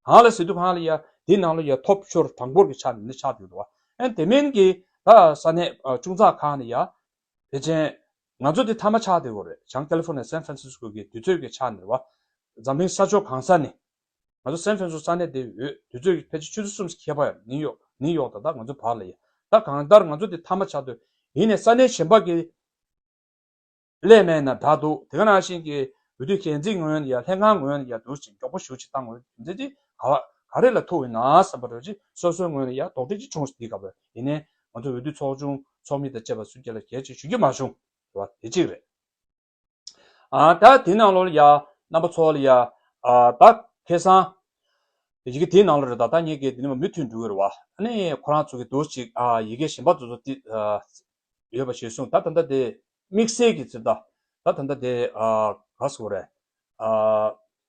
གང་ལ་ཟེར་དུས་གང་ལ་ཡ་དེའི་ནང་ལ་ཡ་ཐོབ་ཤོར་གྲངས་འབོར་གྱི་ཆ་ནས་ནི་ཆགས་བསྡད་འདུག་བ། ཨན་དེ་མིན་གྱི་ད་ས་གནས་ཨ་ཅུང་ཚགས་ཁག་ནས་ཡ་ཕལ་ཆེར་ང་ཚོ་དེ་མཐའ་མ་ཆགས་བསྡད་ཡོད་རེད། བྱང་ཀ་ལི་ཧྥོ་ནི་ཡ་སན་ཧྥ་རན་སིས་ཀོ་གི་དུས་ཚོད་ཀྱི་ཆ་ནས་རེད་བ། འཛམ་གླིང་ས་ཕྱོགས་གང་ས་ནས། ང་ཚོ་སན་ཧྥ་རན་སིས་ཀོ་ས་གནས་དེ་ཡོད་དུས་ཚོད་ཀྱི་ཕལ་ཆེར་ཆུ་ཚོད་གསུམ་ཁྱད་པར་ཡོད། ནིའུ་ཡོག་ནིའུ་ཡོག་དང་ད་ང་ཚོ་བར་ལ་ཡ། ད་གང་ལྟར་ང་ཚོ་དེ་མཐའ་མ་ཆགས་དུས་ཡིན་ནས་ས་གནས་གཞན་པ་གི་སླེབས་མེད་ན་འདྲ་འདུག་དེ་ག་ནང་བཞིན་གྱི་འོས་བསྡུ་འགན་འཛིན་ངོས་ནས་ཡ་ལྷན་ཁང་ངོས་ནས་ཡ་འདུག་ཅིག་མགྱོགས་པོ་ཞེ་པོ་ཅིག་བཏང་དགོས་རྒྱུ་མཚན་ཅིག་ག་ག་རེ་ལ་ཐུག་ཡོད་ན་བསམ་པ་འདྲ་ཅིག་སོ་སོའི་ངོས་ནས་ཡ་དོགས་འདྲི་ཅིག་བྱུང་སོང་། དེའི་སྐབས་ལ་ཡིན་ནའི་ང་ཚོ་འོས་བསྡུ་ཚོགས་ཆུང་ཚོགས་མི་དང་བཅས་པ་སུ་གཅིག་ལ་གལ་ཆེ་ཞུ་རྒྱུ་མ་བྱུང་བ་དེ་གཅིག་རེད། ཨ་ད་དེ་ནང་ལོགས་ལ་ཡ་རྣམ་པ་ཚོ་ལ་ཡ་ཨ་ད་ཁ་སང་ཡི་གེ་དེའི་ནང་ལ་རེད། ད་ད་ངེད་ཀྱིས་དེ་ནས་མུ་མཐུད་འགྲོ་གི་རེད་བ། ཨ་ནི་ཁོ་རང་ཚོ་གི་འདུག་ཅིག་ཨ་ཡི་གེ་གཞན་པ་ཚོ་ཚོ་དེ་ཨ་ཡོད་པ་ཞིག་གསུངས། ད་ད་ལྟ་དེ་དམིགས་བསལ་གྱི་ཚིག་ད་ད་ད་ལྟ་དེ་ཨ་ག་ཟེར་དགོས་རེད། ཨ་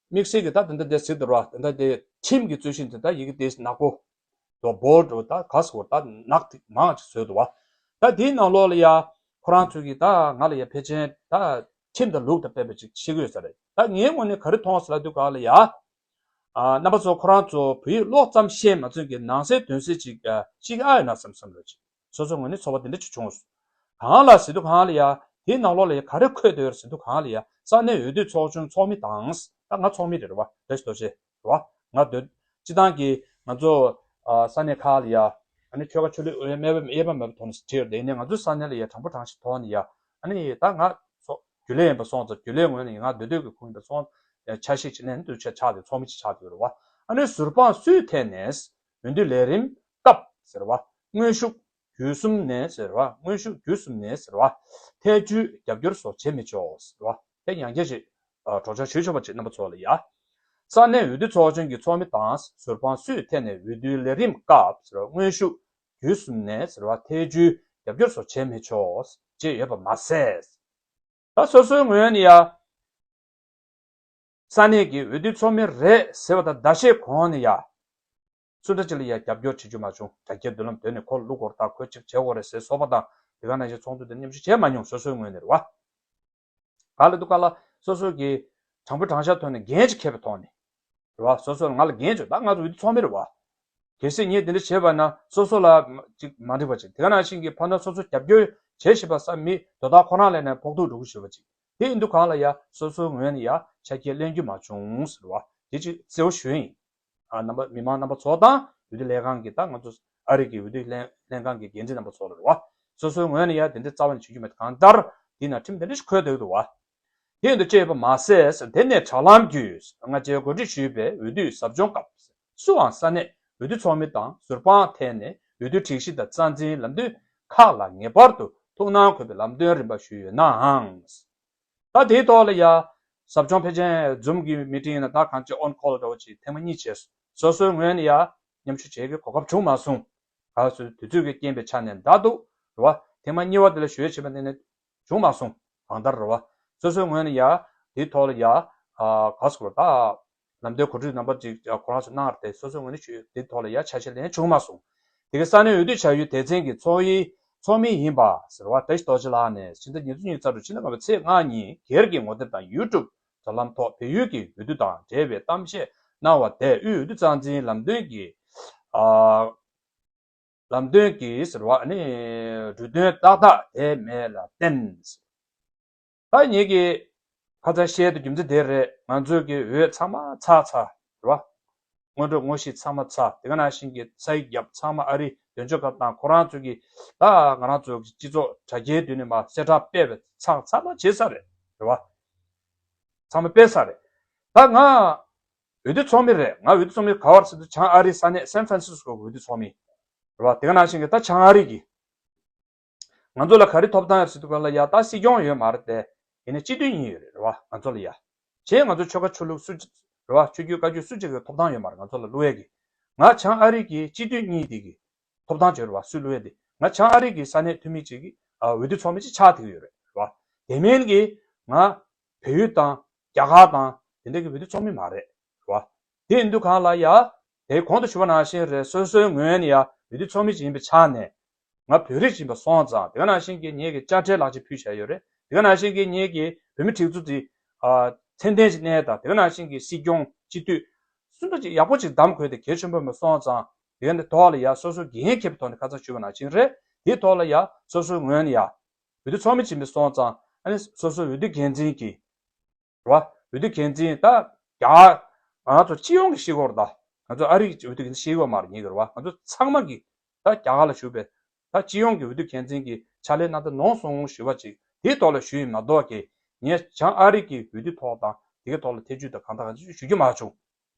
དམིགས་བསལ་གྱི་ད་ད་ལྟ་དེ་ཟེར་དུ་ར་ད་ལྟ་དེ་ཁྲིམས་ཀྱི་རྩོད་གཞི་འདི་ད་ཡི་གེ་དེ་ནག་པོ་དོ་བོལ་འགྲོ་ད་ག་ཟེར་དགོས་རེད། ད་ནག་དེ་མང་ཅིག་བཟོས་འདུག་བ། ད་དེའི་ནང་ལོགས་ལ་ཡ་ཁོ་རང་ཚོ་གི་ད་ང་ལ་ཡ་ཕལ་ཆེར་ད་ཁྲིམས་དང་ལུགས་དང་སྤེལ་བ་ཅིག་ཤེས་ཀྱི་ཡོད་ས་རེད། ད་ངའི་ངོས་ནས་ག་རེ་མཐོང་སོང་ལབ་དུས་ག་ལ་ཡ། ཨ་རྣམ་པ་ཚོ་ཁོ་རང་ཚོ་བོད་ཡིག་ཀློག་ཙམ་ཤེས་མ་ཚོད་ཀྱི་ནང་གསེས་དོན་གསལ་ཅིག་ཤེས་ཀྱི་ཨ་ཡོད་ན་བསམ་བསམ་རེད། ཅིག་སོ་སོའི་ངོས་ནས་ཚོར་བ་དེ་འདྲ་ཅིག་བྱུང་སོང་། གང་ལ་ཟེར་དུས་གང་ལ་ཡ་དེའི་ནང་ལོགས་ལ་ཡ་ག་རེ་འཁོད་བསྡད་ཡོད་རེད་ཟེར་དུས་གང་ལ་ཡ་ས་གནས་འོས་བསྡུ་ཚོགས་ཆུང་ཚོགས་མི་དང་ད་ང་ཚོགས་མི་རེད་རེད་བ། བཀྲ་ཤིས་རྡོ་རྗེ་རེད་བ། ང་འདོད་སྤྱི་བཏང་གི་ང་ཚོ་ཨ་ས་གནས་ཁག་ལ་ཡ་ཨ་ནི་ཆོལ་ཁ་ཆོས་ལུགས་དབྱེ་བ་དབྱེ་བ་མེད་པ་ཐོག་ནས་བྲིས་ཡོད་རེད། ཡིན་ནའི་ང་ཚོའི་ས་གནས་ལ་ཡ་དྲང་པོ་དྲང་ཞིབ་ཐོག་ནས་ཡ་ཨ་ནི་ད་ང་ཚོ་རྒྱུན་ལས་ཡིན་པ་སོང་ཙང་རྒྱུན་ལས་ངོས་ནས་ང་འདོད་འདོད་ཀྱི་ཁུངས་དེ་སོང་ཆ་ཤས་ཅིག་ལེན་དུས་ཆ་ཆགས་ཏེ་ཚོགས་མི་ཅིག་ཆགས་ཏེ་ཡོད་རེད་བ། ཨ་ནི་ཟུར་དཔང་སུའི་ཐད་ནས་འོས་བསྡུ་ལས་རིམ་སྐབས་ཟེར་བ། དངོས་ཤུགས་བརྒྱུད་གསུམ་ནས་ཟེར་བ། དངོས་ཤུགས་བརྒྱུད་གསུམ་ནས་ཟེར་བ། ཐལ་འགྱུར་རྒྱབ་སྐྱོར་སོགས་བྱེད་མི་ཆོག་ཟེར་བ། དེ་ཡང་བསྐྱར་ཞིག་སྒྲོག་སྦྱང་ཞུས་ཆོག་པ་ཅིག་རྣམ་པ་ཚོ་ལ་ཡ། ས་གནས་འོས་བསྡུ་ཚོགས་ཆུང་གི་ཚོགས་མི་དང་ཟུར་དཔང་སུའི་ཐད་ནས་འོས་བསྡུའི་ལས་རིམ་སྐབས་ཟེར་བ། དངོས་ཤུགས་བརྒྱུད་གསུམ་ནས་ཟེར་བ། ཐལ་འགྱུར་རྒྱབ་སྐྱོར་སོགས་བྱེད་མི་ཆོག་ཅེས་ཡོད་པ་མ་ཟད། ད་སོ་སོའི་ངོས་ནས་ཡ། ས་གནས་ཀྱི་འོས་བསྡུ་ཚོགས་མི་རེད་ཟེར་བ་དང་ཟླ་ཤས་གོང་ནས་ཡ། སུ་འདྲ་ཅིག་ལ་ཡང་རྒྱབ་སྐྱོར་བྱེད་རྒྱུ་མ་བྱུང་། དྲ་རྒྱའི་མདུན་ལམ་དེ་ནས་ཁོ་བླུག་དགོས་རེད་ད། ཁོས་ཅིག་བྱེད་དགོས་རེད་ཟེར་བཟོ་པ་དང་དེ་ག་ནང་བཞིན་ཚོགས་འདུ་དེ་མཉམ་ཞུགས་བྱས་མ་མྱོང་། སོ་སོའི་ངོས་ནས་རེད་བ། ག་ལ་འདུག་ག་ལ། སོ་སོ་གི་དྲང་པོ་དྲང་བཞག་ཐོག་ནས་འགན་ཅིག་འཁྱེར་བའི་ཐོག་ནས་རེད་བ། སོ་སོ་ལ་ང་ལ་འགན་ཅིག་ད་ང་ཚོ་འོས་བསྡུ་ཚོགས་མི་རེད་བ། གལ་སྲིད་ངས་དེ་འདྲ་བྱས་པ་ན་སོ་སོ་ལ་ཅིག་མ་འགྲིག་པ་ཅིག་དེ་ག་ནང་བཞིན་གྱི་ཕར་ན་སོ་སོ་རྒྱབ་སྐྱོར་བྱེད་བཞིན་པ་བསམ་མི་དོ་བདག་ཁོ་རང་ལ་ནས་ཕོག་ཐུག་འགྲོ་གི་ཞུ་བ་ཅིག་དེ་ཡིན་དུས་གང་ལ་ཡ་སོ་སོའི་ངོས་ནས་ཡ་ཆ་རྐྱེན་ལེན་རྒྱུ་མ་བྱུང་ཟེར་བ་དེ་ཅིག་གསལ་བོ་ཞུ་ཡིན། ཨ་རྣམ་པ་མི་མང་རྣམ་པ་ཚོ་དང་འོས་བསྡུ་ལྷན་ཁང་གི་ད་ང་ཚོ་ཨ་རི་གི་འོས་བསྡུ་ལྷན་ལྷན་ཁང་གི་འགན་འཛིན་རྣམ་པ་ཚོ་ལ་རེད་བ། སོ་སོའི་ངོས་ནས་ཡ་དེ་འདྲ་རྩ་བ་ནས་བྱེད་རྒྱུ་མེད། གང་ལྟར་འདི་ན་ཁྲིམས་དེ་འདྲ་ཞིག་འཁོད་བསྡད་འདུག་བ། དེ་ཡིན་དུ་བཅས་པ་མ་ཟད་ཟེར། དེ་ནས་དྲ་ལམ་བརྒྱུད་ང་བཅས་གོ་སྒྲིག་ཞུས་པའི་འོས་བསྡུའི་ཟབ་སྦྱོང་སྐབས་སུའང་ས་གནས་འོས་བསྡུ་ཚོགས་མི་དང་ཟུར་དཔང་ཐད་ནས་འོས་བསྡུ་སྒྲིག་གཞི་དང་རྩ་འཛིན་ལམ་སྟོན་ཁག་ལ་ངེས་པར་དུ་ཐུགས་སྣང་དགོས་པའི་ལམ་སྟོན་རིམ་པ་ཞུས་ཡོད་ནའང་། ད་དེའི་ཐོག་ལ་ཡ། ཟབ་སྦྱོང་ཕལ་ཆེར་Zoom་གི་མི་ཊིང་ཡིན་ན་ད་གང་ཅི་on call འདྲ་བོ་ཅིག་ཐེངས་མ་གཉིས་བྱས་སོ་སོའི་ངོས་ནས་ཡ། མཉམ་ཞུགས་བྱེད་ཀྱི་གོ་སྐབས་བྱུང་མ་སོང་། ག་སོ་དུས་ཚོད་ཀྱི་རྐྱེན་པས་ཆ་ནས་འདའ་འདུག་རེད་བ། ཐེངས་མ་གཉིས་པ་དེ་ལ་ཞུ་ཡས་བྱས་པ་དེ་ནི་བྱུང་མ་སོང་། གང་ལྟར་རེད་བ། སོ་སོའི་ངོས་ནས་ཡ། དེའི་ཐོག་ལ་ཡ། ག་སོ་རེད་ད། ལམ་སྟོན་གོ་སྒྲིག་རྣམ་པ་ཅིག་ཁོ་རང་ཚོ་གནང་རེད་དེ་སོ་སོའི་ངོས་ནས་ཞུས་དེ་ཐོག་ལ་ཡ་ཆ་ཤས་ལེན་བྱུང་མ་སོང་། དེ་གའི་ས་གནས་འོས་བསྡུ་བྱ་ཡུལ་སྡེ་ཚན་གྱི་ཚོགས་ཡིག་ཚོགས་མི་ཡིན་པ་ཟེར་བ་བཀྲ་ཤིས་རྡོ་རྗེ་ལགས་ནས་ཕྱི་ཟླ་ཉེར་དྲུག་ཉི་ཤུ་རྩ་དྲུག་ཕྱི་ཟླ་ལྔ་པའི་ཚེས་ལྔ་ཉིན་སྒེར་གྱི་ངོ་དེབ་དང་YouTube དྲ་ལམ་ཐོག་བལ་ཡུལ་གྱི་འོས་བསྡུ་དང་འབྲེལ་བའི་གཏམ་བཤད་གནང་བ་དེ་དབུས་འོས་བསྡུ་རྩ་འཛིན་ལམ་སྟོན་གྱི་ཨ། ལམ་སྟོན་གྱི་ཟེར་བ་ནི་འབྲུ་དོན་ཏག་ཏག་དེ་མེད་ལ་བརྟེན། ད་ངེད་ཀྱི་ཁ་ཚ་བཤད་དུ་རྒྱུ་མཚན་དེ་རེད། ང་ཚོས་ཀྱི་འོས་ཚང་མ་ཚར་ཚར་རེད་བ། སྔོན་འགྲོ་དངོས་གཞི་ཚང་མ་ཚར། དེ་ག་ནང་བཞིན་གྱི་ས་ཡིག་བརྒྱབ་ཚང་མ་ཨ་རི་དོན་གཅོད་ཁང་དང་ཁོ་རང་ཚོས་ཀྱི་ད་ང་རང་ཚོ་གི་སྤྱི་ཚོགས་དྲ་རྒྱའི་མདུན་ནས་མ་གསལ་བསྒྲགས་སྤེལ་བའི་ཚང་ཚང་མ་བྱེད་ས་རེད་རེད་བ། ཚང་མ་སྤེལ་ས་རེད། ད་ང་འོས་བསྡུ་ཚོགས་མི་རེད། ང་འོས་བསྡུ་ཚོགས་མི་ག་བར་ཟེར་དུས་བྱང་ཨ་རིའི་ས་གནས་སན་ཧྥ་རན་སིས་ཀོ་གི་འོས་བསྡུ་ཚོགས་མི་རེད་བ། དེ་ག་ནང་བཞིན་གྱི་ད་བྱང་ཨ་རི་གི་ང་ཚོ་ལ་ག་རེ་ཐོབ་ཐང་ཡོད་ཟེར་དུས་ག་ལ་ཡ་ད་སྲིད་སྐྱོང་ཡོད་མ་རེད་དེ། ཡིན་ན་སྤྱི་འཐུས་གཉིས་ཡོད་རེད་རེད་བ། ང་ཚོ་ལ་ཡ། གཞན་ང་ཚོ་ཆོལ་ཁ་ཆོས་ལུགས་སུ་རེད་བ། ཆོས་བརྒྱུད་བཀའ་བརྒྱུད་སུ་གཅིག་གི་ཐོབ་ཐང་ཡོད་མ་རེད་ང་ཚོ་ལ་བླུག་ཡས་ཀྱི། ང་བྱང་ཨ་རི་གི་སྤྱི་འཐུས་གཉིས་དེ་གི་ཐོབ་ཐང་ཡོད་རེད་བ། སུས་བླུག་ཡས་དེ་ང་བྱང་ཨ་རི་གི་ས་གནས་འཐུས་མི་གཅིག་གི་ཨ་འོས་བསྡུ་ཚོགས་མི་གཅིག་ཆགས་བསྡད་ཀྱི་ཡོད་རེད་རེད་བ། དེ་མིན་གྱི་ང་བལ་ཡུལ་དང་རྒྱ་གར་དང་དེ་འདྲ་གི་འོས་བསྡུ་ཚོགས་མི་མ་རེད་རེད་བ། དེ་ཡིན་དུས་གང་ལ་ཡ། དེ་གོང་དུ་ཞུས་པ་ནང་བཞིན་རེད། སོ་སོའི་ངོས་ནས་ཡ་འོས་བསྡུ་ཚོགས་མི་ཅིག་ཡིན་པའི་ཆ་ནས། ང་བོད་རིགས་ཡིན་པ་སོང་ཙང་དེ་ག་ནང་བཞིན་གྱི་ངེད་ཀྱི་དཔྱ་ཁྲལ་ལག་ཁྱེར་ཕུལ་བཞག་ཡོད་རེད། དེ་ག་ནང་བཞིན་གྱི་ངེད་ཀྱི་བོད་མི་སྒྲིག་འཛུགས་དེ་ཨ་མཚན་ལྡན་ཅིག་གནས་དང་དེ་ག་ནང་བཞིན་གྱི་སྲིད་སྐྱོང་སྤྱི་འཐུས་སུ་འདྲ་ཅིག་ཡག་པོ་ཅིག་བདམས་དགོས་དེ་གལ་ཆེན་པོ་ཡིན་པ་སོང་ཙང་དེ་ག་ནས་ཐོག་ལ་ཡ་སོ་སོ་འགན་འཁྱེར་བའི་ཐོག་ནས་ཁ་ཚ་ཞུས་པ་ནང་བཞིན་རེད། དེའི་ཐོག་ལ་ཡ་སོ་སོའི་ངོས་ནས་ཡ་འོས་བསྡུ་ཚོགས་མི་ཡིན་པ་སོང་ཙང་ཨ་ནི་སོ་སོའི་འོས་བསྡུ་འགན་འཛིན་གྱི་རེད་བ། འོས་བསྡུ་འགན་འཛིན་ད་རྒྱ་གར་ང་ཚོ་སྤྱི་ཡོངས་ཀྱི་ཤེས་དགོས་རེད་ད། ང་ཚོ་ཨ་རི་གི་འོས་བསྡུ་འགན་འཛིན་ཤེས་ཀྱི་ཡོད་མ་རེད་ངེས་ཀྱི་རེད་བ། ང་ཚོ་ཚང་མ་གི་ད་རྒྱ་གར་ལ་བཞུགས་པའི་ད་སྤྱི་ཡོངས་ཀྱི་འོས་བསྡུ་འགན་འཛིན་གྱི་ཕྱག་ལས་གནང་སྟངས་ནོར་སོང་ཞུ་བ་ཅིག་དེའི་ཐོག་ལ་ཞུས་ཡིན་མ་གཏོགས་ཀྱི་ངས་བྱང་ཨ་རི་གི་འོས་བསྡུ་ཐོག་དང་དེ་གའི་ཐོག་ལ་ཐེ་བྱུས་དང་གང་དང་གང་ཞུ་རྒྱུ་མ་བྱུང་།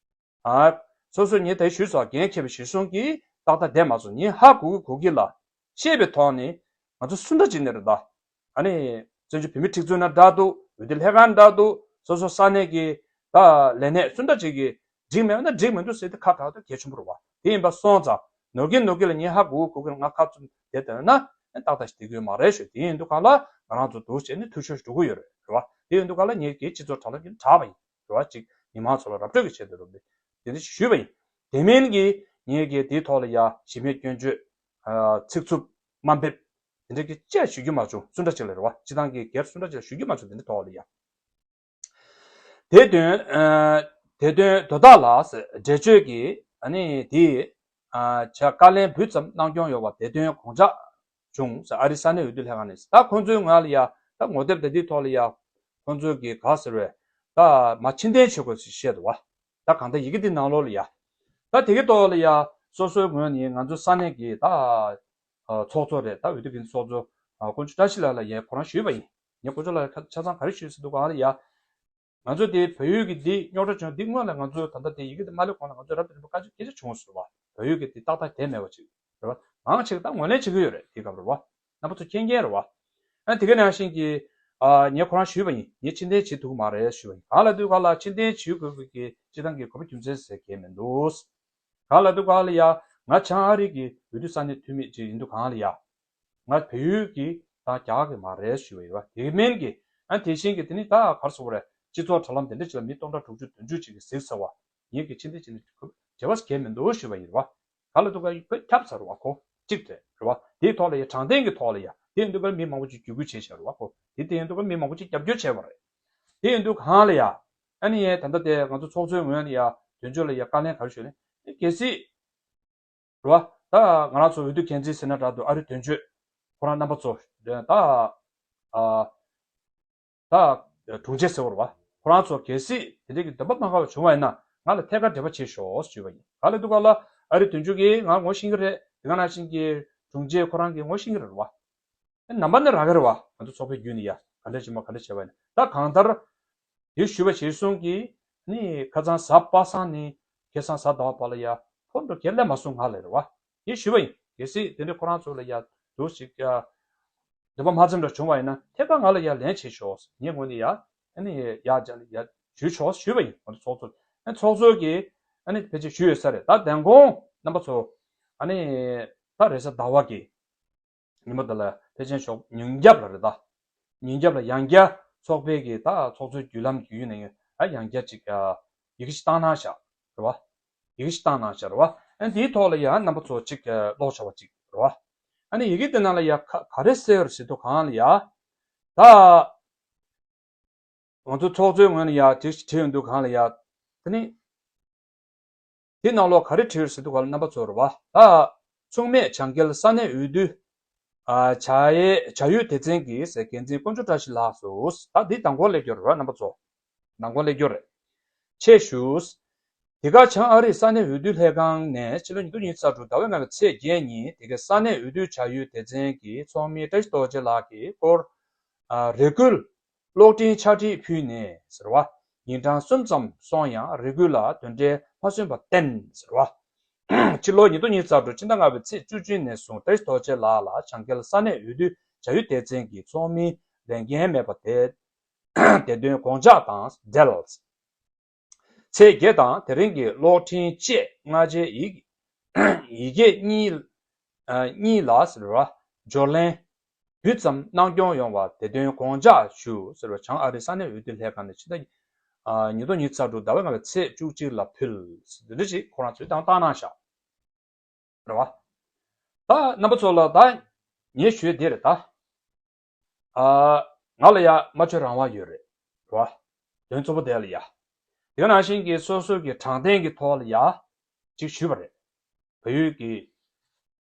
ཨ། སོ་སོས་ངས་ད་ཞུས་སོགས་འགན་འཁྱེར་བའི་གཞི་བཟུང་གིས་ཏག་ཏག་བསྡད་མ་སོང་། ངས་ཧ་གོ་གི་གོ་གི་ལ་ཤེས་པའི་ཐོག་ནས་ང་ཚོ་སུ་འདྲ་ཅིག་ནས་རེད་ད། ཨ་ནི་བཙན་བྱོལ་བོད་མིའི་སྒྲིག་འཛུགས་ན་འདྲ་འདུག་འོས་བསྡུ་ལྷན་ཁང་འདྲ་འདུག་སོ་སོ་ས་གནས་ཀྱི་ད་ལས་གནས་སུ་འདྲ་ཅིག་གི་འགྲིག་མེད་ན་འགྲིག་མི་འདུག་ཟེར་ཏེ་ཁ་གྲག་ཏུ་གལ་ཆེན་པོ་རེད་བ། དེ་ཡིན་པ་སོང་ཙང་ནོར་གྱིན་ནོར་གྱིན་ལ་ངས་ཧ་གོ་གི་གོ་གི་ལ་ང་ཁ་བཙུམ་བསྡད་བསྡད་ན་ཏག་ཏག་ཞིག་བསྡད་ཀྱི་ཡོད་མ་རེད་ཞུ། དེ་ཡིན་དུས་གང་ལ་ང་རང་ཚོ་འདུག་བྱས་ནས་འཐུས་ཤོར་ཞིག་འགྲོ་གི་ཡོད་རེད་བ། དེ་ཡིན་དུས་གང་ལ་ངས་ཀྱི་སྤྱི་ཚོགས་དྲ་ལམ་གྱི་དྲག་པ་ཡིན། རེ་བ་ཅིག་མི་མང་ཚོ་ལ་ར་སྤྲོད་ཀྱི་ཆེད་དུ་རུ་འདི་དེ་འདྲ་ཞུས་པ་ཡིན། དེ་མིན་གྱི་ངེད་ཀྱིས་དེའི་ཐོག་ལ་ཡ་གཞི་མེད་སྐྱོན་བརྗོད། ཚིག་རྩུབ་དམའ་འབེབས། དེ་འདྲ་གི་ཅི་ཡང་ཞུ་རྒྱུ་མ་བྱུང་། སུ་འདྲ་ཅིག་ལ་རེ་བ་སྤྱི་བཏང་གི་སྒེར་སུ་འདྲ་ཅིག་ལ་ཞུ་རྒྱུ་མ་བྱུང་། དེ་འདྲ་ཐོག་ལ་ཡ། དེ་དོན་དེ་དོན་དོ་བདག་ལགས་འགྲེལ་བརྗོད་ཀྱི་ཨ་ནི་དེ་བྱ་བཀའ་ལན་འབུལ་ཙམ་གནང་སྐྱོང་ཡོད་པ་དེ་དོན་དགོངས་འཇགས། བྱུང་ཟེར། ཨ་རི་ས་གནས་འོས་བསྡུ་ལྷན་ཁང་ནས་ད་ཁོང་ཚོའི་ངོས་ལ་ཡ་ད་ངོ་དེབ་དེ་འདིའི་ཐོག་ལ་ཡ་ཁོང་ཚོའི་གི་ག་ཟེར་བས་ད་མ་ཕྱིར་འཐེན་བྱེད་དགོས་ཞེས་བཤད་འདུག་བ། ད་གང་ལྟར་ཡི་གེ་འདི་ནང་ལོགས་ལ་ཡ་ད་དེ་གི་ཐོག་ལ་ཡ་སོ་སོའི་ངོས་ནས་ང་ཚོ་ས་གནས་ཀྱི་ད་ཚོགས་གཙོ་རེད། ད་འོས་བསྡུ་འགན་ཚོགས་གཙོ་དཀོན་མཆོག་བཀྲ་ཤིས་ལགས་ལ་ཡ་ཁོ་རང་ཞུས་པ་ཡིན། ངས་དཀོན་མཆོག་ལགས་ལ་ཆ་ཚང་ག་རེ་ཞུས་ཟེར་འདུག་ག་ལ་ཡ། ང་ཚོ་དེ་བལ་ཡུལ་གྱི་འདི་རྙོག་དྲ་བྱུང་འདི་སྔོན་ལ་ང་ཚོ་ད་ལྟ་དེ་ཡི་གེ་དེ་མ་སླེབས་གོང་ལ་ང་ཚོ་རབ་དང་རིམ་པ་བཀའ་ཆོས་སྐད་ཆ་བྱུང་ཟེར་བ། བལ་ཡུལ་གྱི་དེ་ཏག་ཏག་དེ་མེད་པ་ཅིག་རེད་བ། མང་ཆེ་གི་ད་ངོས་ལེན་བྱེད་ཀྱི་ཡོད་རེད། དེ་སྐབས་རེད་བ། རྣམ་པ་ཚོ་མཁྱེན་མཁྱེན་རེད་བ། ཨ་དེ་ག་ནང་བཞིན་གྱི་ཨ་ངས་ཁོ་རང་ཞུས་པ་ཡིན། ངས་ཕྱིར་འཐེན་བྱེད་ཐུབ་ཀྱི་མ་རེད་ཞུས་པ་ཡིན། གང་ལ་དུས་གང་ལ་ཕྱིར་འཐེན་བྱེད་དགོས་ཀྱི་སྤྱི་བཏང་གི་གོ་བ་རྒྱུ་མཚན་ཟེར་གལ་མི་འདུག་གང་ལ་དུས་གང་ལ་ཡ་ང་བྱང་ཨ་རི་གི་འོས་བསྡུ་ས་གནས་འཐུས་མི་ཅིག་ཡིན་དུས་གང་ལ་ཡ། ང་བལ་ཡུལ་གྱི་དང་རྒྱ་གར་གྱི་མ་རེད་ཞུས་པ་ཡིན་བ། དེ་མིན་གྱི་ཨ་དེ་བཞིན་གྱི་དེ་ནི་ད་གར་སོང་བ་རེད། སྤྱི་ཚོགས་དྲ་ལམ་དེ་འདྲ་ཅིག་ལ་མི་སྟོང་ཕྲག་དྲུག་ཅུ་བདུན་ཅུ་ཅིག་གིས་གཟིགས་ཚར་བ། ངེད་ཀྱི་ཕྱིར་འཐེན་བྱེད་ནི་བྱེད་པ་ཞིག་མི་འདུག་ཞུས་པ་ཡིན་བ། ག་ལ་འདུག་ག་ཁྱབ་ཚར་བ་ཁོ་གཅིག་རེད་རེད་བ། དེའི་ཐོག་ལ་ཡ་དྲང་བདེན་གྱི་ཐོག་ལ་ཡ་དེ་ཡིན་དུས་ག་མི་མང་པོ་ཅིག་བརྒྱུད་སྐུལ་བྱས་བཞག་རེད་བ་ཁོ། དེ་དེ་ཡིན་དུས་ག་མི་མང་པོ་ཅིག་རྒྱབ་སྐྱོར་བྱས་པ་རེད། དེ་ཡིན་དུས་གང་ལ་ཡ་ཨ་ནི་ཡ་ད་ལྟ་དེ་ང་ཚོ་ཚོགས་གཙོའི་ངོས་ནས་ཡ་དོན་གཅོད་ལ་ཡ་བཀའ་ལན་ག་རེ་ཞུས་ནས་གལ་སྲིད་རེད་བ། ད་ང་རང་ཚོ་འོས་བསྡུ་འགན་འཛིན་ཟེར་ན་འདྲ་འདུག་ཨ་རི་དོན་གཅོད་ཁོ་རང་རྣམ་པ་ཚོ་ད་ཨ་ད་དྲུང་ཆེ་ཟེར་བ་རེད་བ། ཁོ་རང་ཚོ་གལ་སྲིད་དེ་འདྲའི་གི་འདོད་པ་མ་ཁ་བ་བྱུང་བ་ཡིན་ན་ང་ལ་ཐད་ཀར་འབྲེལ་བ་བྱེད་ཤོག་ཞུས་པ་ཡིན། ག་ལ་འདུག་ག་ལ་ཨ་རི་དོན་གཅོད་ཀྱིས་ང་ངོ་ཤེས་ཀྱི་རེད། དེ་ག་ནང་བཞིན་གྱི་དྲུང་ཆེ་ཁོ་རང་གིས་ངོ་ཤེས་ཀྱི་རེད་བ། ནམ་པ་ནས་རག་གི་རེད་བ། ང་ཚོ་ཚོགས་པའི་བརྒྱུད་ནས་ཡ་ག་འདྲ་བྱེད་མ་ག་འདྲ་བྱས་པ་ཡིན་ན་ད་གང་ལྟར། དེ་ཞུས་པ་བྱས་སོང་གི་ནི་ཁ་སང་གཟའ་པ་སངས་ནས་ཁ་སང་གཟའ་ཟླ་བ་བར་ལ་ཡ་ཕོན་འགྲོ་གལ་ལས་མ་སོང་ང་ལ་རེད་བ། དེ་ཞུས་པ་ཡིན། གལ་སྲིད་དེ་འདྲའི་ཁོ་རང་ཚོ་ལ་ཡ་འདུག་ཞིག་ཡ་འདོད་པ་མ་ཚིམ་འདྲ་བྱུང་བ་ཡིན་ན་ཐད་ཀར་ང་ལ་ཡ་ལན་བྱེད་ཤོག་ངའི་ངོས་ནས་ཡ་ཨ་ནི་ཡ་ཡ་ཞུས་ཆོག་ཞུས་པ་ཡིན། ང་ཚོ་ཚོགས་གཙོ་ཨ་ཚོགས་གཙོ་གིས་ཨ་ནི་ཕལ་ཆེར་ཞུས་ཡོད་ས་རེད། ད་དན་གོང་རྣམ་པ་ཚོ་ཨ་ནི་ད་རེས་གཟའ་ཟླ་བ་གི་ཉིན་མོ་དེ་ལ་ཕལ་ཆེར་ཞོགས་ཉིན་རྒྱབ་ལ་རེད་ད། ཉིན་རྒྱབ་ལ་ཡང་བསྐྱར་ཚོགས་པའི་གི་ད་ཚོགས་གཙོའི་བརྒྱུད་ལམ་བརྒྱུད་ནས་ཨ་ཡང་བསྐྱར་ཅིག་ཡི་གེ་ཞིག་བཏང་གནང་བཞག་རེད་བ། ཡི་གེ་ཞིག་བཏང་གནང་བཞག་རེད་བ། ཨ་འདིའི་ཐོག་ལ་ཡང་རྣམ་པ་ཚོ་ཅིག་ཀློག་ཆོག་པ་ཅིག་རེད་བ། ཨ་ནི་ཡི་གེ་དེ་ནང་ལ་ཡང་ག་ག་རེ་གསལ་ཡོད་ཟེར་དུས་གང་ལ་ཡ། ད། ང་ཚོ་ཚོགས་གཙོའི་ངོས་ནས་ཡ་དེ་བྲིས་ཡོང་དུས་གང་ལ་ཡ། དེ་ནི། དེ་ནང་ལོགས་ག་རེ་བྲིས་ཡོད་ཟེར་དུས་གང་ལ་རྣམ་པ་ཚོར་བ། ད། མཚུངས་མེད་བྱང་རྒྱལ་ས་གནས་འོས་བསྡུ། ཨ་བྱ་ཡས་བྱ་ཡུལ་སྡེ་ཚན་གྱི་འགན་འཛིན་དཀོན་མཆོག་བཀྲ་ཤིས་ལགས་སུ། ད་འདི་མདང་དགོང་སླེབས་རྒྱུ་རེད་རྣམ་པ་ཚོ། མདང་དགོང་སླེབས་རྒྱུ་རེད། ཆེད་ཞུ། འདི་ག་བྱང་ཨ་རིའི་ས་གནས་འོས་བསྡུ་ལྷན་ཁང་ནས་ཕྱི་ལོ་ཉིས་སྟོང་ཉི་ཤུ་རྩ་དྲུག་ཟླ་བའི་ལྔ་པའི་ཚེས་བརྒྱད་ཉིན་དེ་གའི་ས་གནས་འོས་བསྡུ་བྱ་ཡུལ་སྡེ་ཚན་གྱི་ཚོགས་མི་བཀྲ་ཤིས་རྡོ་རྗེ་ལགས་ཀྱི་སྐོར། ཨ་རེ་སྐུལ། གློག་འཕྲིན་ཕྱག་བྲིས་ཕུལ་ནས་ཟེར་བ། ཉིན་གྲངས་གསུམ་ཙམ་སོང་ཡང་རེ་སྐུལ་ལ་དོན་འབྲས་མ་སོན་པར་བརྟེན་ཟེར་བ། ཕྱི་ལོ་ཉིས་སྟོང་ཉི་ཤུ་རྩ་དྲུག་ཕྱི་ཟླ་ལྔ་པའི་ཚེས་བཅུ་གཅིག་ནས་བཟུང་བཀྲ་ཤིས་རྡོ་རྗེ་ལགས་ལ་བྱང་རྒྱལ་ས་གནས་འོས་བསྡུ་བྱ་ཡུལ་སྡེ་ཚན་གྱི་ཚོགས་མིའི་ལས་འགན་མེད་པ་དེ། བདེ་དོན་དགོངས་འཇགས་དང་འབྲེལ། ཚེས་བརྒྱད་དང་དེ་རིང་གི་གློག་འཕྲིན་བཅས་སྔ་རྗེས་ཡི་ཡི་གེ་གཉིས་ཨ་གཉིས་ལ་ཟེར་བ་འབྱོར་ལན་འབུལ་ཙམ་གནང་སྐྱོང་ཡོང་བ་བདེ་དོན་དགོངས་འཇགས་ཞུ་ཟེར་བ་བྱང་ཨ་རི་ས་གནས་འོས་བསྡུ་ལྷན་ཁང་ནས་ཕྱི་ཟླ་ཨ་ཉིས་སྟོང་ཉི་ཤུ་རྩ་དྲུག་ཟླ་བ་ལྔ་པའི་ཚེས་བཅུ་གཅིག་ལ་ཕུལ་འདི་འདྲ་ཞིག་ཁོ་རང་ཚོས་དང་བཏང་གནང་བཞག་རེད་བ། ད་རྣམ་པ་ཚོ་ལ་ད་ངས་ཞུས་དེ་རེད་ད། ཨ་ང་ལ་ཡ་སྨྲ་བརྗོད་རང་དབང་ཡོད་རེད་བ། དོན་གཙོ་བོ་དེ་ལ་ཡ། དེ་ནང་བཞིན་གྱི་སོ་སོ་གི་དྲང་བདེན་གྱི་ཐོག་ལ་ཡ་ཅིག་ཞུས་པ་རེད། བལ་ཡུལ་གྱི་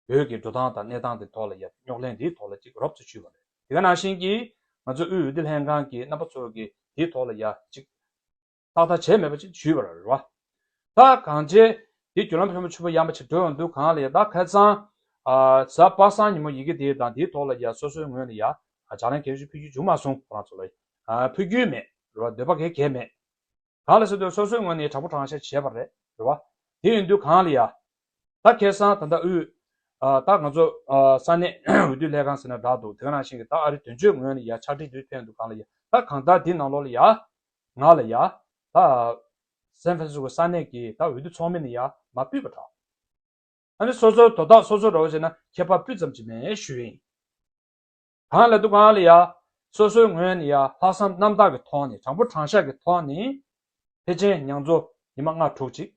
བོད་ཀྱི་འགྲོ་སྟངས་དང་གནས་སྟངས་དེ་ཐོག་ལ་ཡ་རྙོག་གླེང་འདིའི་ཐོག་ལ་ཅིག་རོབ་ཙམ་ཞུས་པ་རེད། དེ་ནང་བཞིན་གྱི་ང་ཚོ་དབུས་འོས་བསྡུ་ལྷན་ཁང་གི་རྣམ་པ་ཚོ་གི་དེའི་ཐོག་ལ་ཡ་ཅིག་ཏག་ཏག་བྱས་མེད་པ་ཅིག་ཞུས་པ་རེད་བ། ད་གང་བྱས་དེ་བརྒྱུད་ལམ་ཕོན་པོ་ཆེན་པོ་ཡངས་པ་ཅིག་འགྲོ་ཡོང་དུས་གང་ལ་ཡ་ད་ཁ་སང་ཨ་གཟའ་པ་སངས་ཉིན་མོ་ཡི་གེ་དེ་དང་དེའི་ཐོག་ལ་ཡ་སོ་སོའི་ངོས་ནས་ཡ་ཨ་ལྗགས་ལན་གལ་ཆེ་ཕུལ་རྒྱུ་བྱུང་མ་སོང་ཁོ་རང་ཚོ་ལ་ཨ་ཕུལ་རྒྱུ་མེད་རེད་བ། འདོད་པ་གལ་གལ་མེད། གང་ལ་ཟེར་དུས་སོ་སོའི་ངོས་ནས་དྲང་པོ་དྲང་བཞག་བྱས་པ་རེད་རེད་བ། དེ་ཡིན་དུས་གང་ལ་ཡ། ད་ཁ་སང་ད་ལྟ་དབུས། ཨ་ད་ང་ཚོ་ཨ་ས་གནས་འོས་བསྡུ་ལྷན་ཁང་ཟེར་ན་འདྲ་འདུག་དེ་ག་ནང་བཞིན་གྱི་ད་ཨ་རི་དོན་གཅོད་ངོས་ནས་ཡ་ཕྱག་བྲིས་འདུག་ཕན་འདུག་གང་ལ་ཡ་ད་གང་ལྟར་འདི་ནང་ལོགས་ལ་ཡ། ང་ལ་ཡ། ད་སན་ཧྥ་རན་སི་སྐོ་ས་གནས་ཀྱི་ད་འོས་བསྡུ་ཚོགས་མི་ནས་ཡ་མ་ཕུད་པ་འདྲ། ཨ་ནི་སོ་སོའི་དོ་བདག་སོ་སོ་འདྲ་བོ་བྱས་ན་ཁྱད་པར་སྤུ་ཙམ་ཅིག་མེད་ཞུ་ཡིན། གང་ལ་འདུག་གང་ལ་ཡ། སོ་སོའི་ངོས་ནས་ཡ་ལྷག་བསམ་རྣམ་དག་གི་ཐོག་ནས་དྲང་པོ་དྲང་བཞག་གི་ཐོག་ནས། ཕལ་ཆེར་མྱང་ཚོ་ཉི་མ་ལྔ་དྲུག་ཅིག་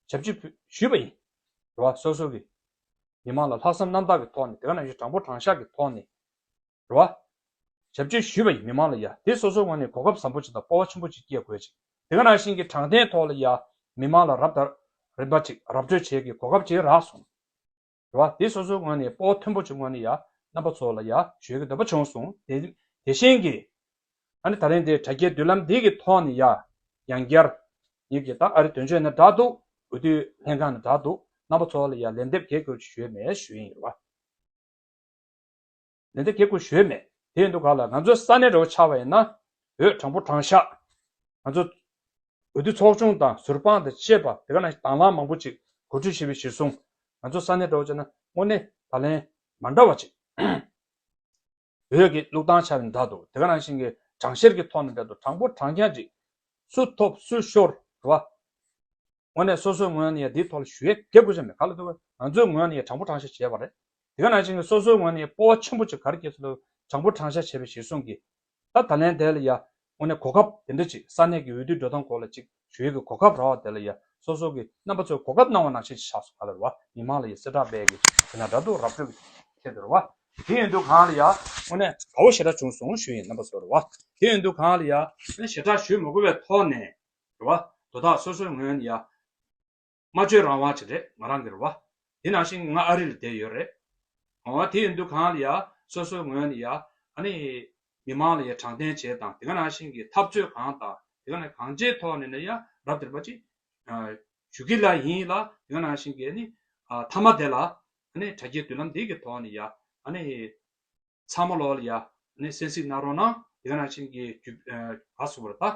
ཞབས་ཕྱི་ཞུས་པ་ཡིན། རེད་བ། སོ་སོ་གི་མི་མང་ལ་ལྷག་བསམ་རྣམ་དག་གི་ཐོག་ནས་དེ་ག་ནང་བཞིན་དྲང་པོ་དྲང་བཞག་གི་ཐོག་ནས། རེད་བ། ཞབས་ཕྱི་ཞུས་པ་ཡིན་མི་མང་ལ་ཡ། དེ་སོ་སོའི་ངོས་ནས་གོ་སྐབས་བཟང་པོ་ཅིག་དང་སྤོབས་པ་ཆེན་པོ་ཅིག་སྐྱེ་དགོས་ཅིག་དེ་ག་ནང་བཞིན་གྱི་དྲང་བདེན་ཐོག་ལ་ཡ། མི་མང་ལ་རབ་དང་རིམ་པ་ཅིག་ར་སྤྲོད་བྱེད་ཀྱི་གོ་སྐབས་ཅིག་རག་སོང་། རེད་བ། དེ་སོ་སོའི་ངོས་ནས་སྤོབས་པ་མཐོན་པོ་ཅིག་ངོས་ནས་ཡ་རྣམ་པ་ཚོ་ལ་ཡ་ཞུ་གི་འདོད་པ་བྱུང་སོང་། དེ་དེ་བཞིན་གྱི་ཨ་ནི་ད་རིང་དེ་དྲ་རྒྱའི་མདུན་ལམ་འདི་གི་ཐོག་ནས་ཡ་ཡང་བསྐྱར་ངེད་ཀྱི་ད་ཨ་རི་དོན་གཅོད་ནས་འདྲ་འདུག་འོས་བསྡུ་ལྷན་ཁང་ནས་འདྲ་འདུག་རྣམ་པ་ཚོ་ལ་ཡ་ལན་འདེབས་གལ་དགོས་ཞུས་མེད་ཞུ་ཡིན་རེད་བ། ལན་འདེབས་གལ་དགོས་ཞུས་མེད། དེ་ཡིན་དུས་ག་ལ་ང་ཚོའི་ས་གནས་འདྲ་བོ་ཆགས་པ་ཡིན་ན་འོས་དྲང་པོ་དྲང་བཞག་ང་ཚོ་འོས་བསྡུ་ཚོགས་ཆུང་དང་ཟུར་དཔང་དང་བཅས་པ་དེ་ག་ནང་བཞིན་དང་བླངས་མང་པོ་ཅིག་གོ་སྒྲིག་བྱས་པའི་གཞིར་བཟུང་ང་ཚོ་ས་གནས་འདྲ་བོ་བྱས་ན་དངོས་གནས་ད་ལན་མ་འདྲ་བ་ཅིག་འོས་ཀྱི་བླུག་སྟངས་ཆ་ནས་འདྲ་འདུག་དེ་ག་ནང་བཞིན་གྱི་གྲངས་བཤེར་གྱི་ཐོག་ནས་འདྲ་འདུག་དྲང་པོ་དྲང་རྐྱང་ཅིག་སུ་ཐོབ་སུ་ཤོར་རེད་བ། དངོས་གནས་སོ་སོའི་ངོས་ནས་ཡང་འདིའི་ཐོག་ལ་ཞུ་ཡས་གལ་དགོས་ས་མེད། ག་ལ་ཐུག་ང་ཚོའི་ངོས་ནས་ཡང་དྲང་པོ་དྲང་བཞག་བྱས་པ་རེད། དེ་ག་ནང་བཞིན་གྱི་སོ་སོའི་ངོས་ནས་ཡང་སྤོབས་པ་ཆེན་པོ་ཅིག་ག་རེ་སྐྱེས་ཚུལ་ལ་དྲང་པོ་དྲང་བཞག་བྱས་པའི་གཞིར་བཟུང་གིས། ད་ད་ལན་དེ་ལ་ཡ། དངོས་གནས་གོ་སྐབས་དེ་འདྲ་ཅིག་ས་གནས་ཀྱི་འོས་བསྡུའི་འགྲོ་སྟངས་སྐོར་ལ་ཅིག་ཞུ་ཡས་ཀྱི་གོ་སྐབས་རག་པ་དེ་ལ་ཡ་ སོ་སོ་གི་རྣམ་པ་ཚོས་གོ་སྐབས་གནང་བ་ནང་བཞིན་ཆགས་སོང་ག་ལ་རེད་བ། མི་མང་ལ་ཡ་གསལ་བསྒྲགས་སྤེལ་གི་དེ་ན་འདྲ་འདུག་ར་སྤྲོད་ཀྱི་ཐད་དུ་རེད་བ། དེ་ཡིན་དུས་གང་ལ་ཡ་དངོས་གནས་དགའ་བོ་ཞེ་དྲག་བྱུང་སོང་ཞུ་ཡིན་རྣམ་པ་ཚོ་རེད་བ། དེ་ཡིན་དུས་གང་ལ་ཡ་དངོས་གནས་ཞེ་དྲག་ཞུ་མི་དགོས་པའི་ཐོག་ནས་རེད་བ། དོ་བདག་སོ་སོའི་ངོས་ནས་ཡ། སྨྲ་བརྗོད་རང་དབང་ཅིག་རེད་ང་རང་གི་རེད་བ། དེ་ནང་བཞིན་ང་ཨ་རི་ལ་བསྡད་ཡོད་རེད། འོ་དེ་ཡིན་དུས་གང་ལ་ཡ་སོ་སོའི་ངོས་ནས་ཡ་ཨ་ནི་མི་མང་ལ་ཡ་དྲང་བདེན་བྱེད་དང་དེ་ག་ནང་བཞིན་གྱི་འཐབ་རྩོད་གང་དང་དེ་ག་ནས་གང་ཅིའི་ཐོག་ནས་ནི་ཡ་རབ་དེར་པ་ཅིག་ཞུ་གི་ལ་ཡིན་ལ་དེ་ག་ནང་བཞིན་གྱི་ནི་མཐའ་མ་དེ་ལ་ཨ་ནི་དྲ་རྒྱའི་མདུན་ལམ་འདི་གི་ཐོག་ནས་ཡ་ཨ་ནི། ཚང་མ་ལོག་ལ་ཡ། ནི་གསན་གཟིགས་གནང་རོགས་གནང་། དེ་ག་ནང་བཞིན་གྱི་རྒྱུ་ག་སུ་བར་ད།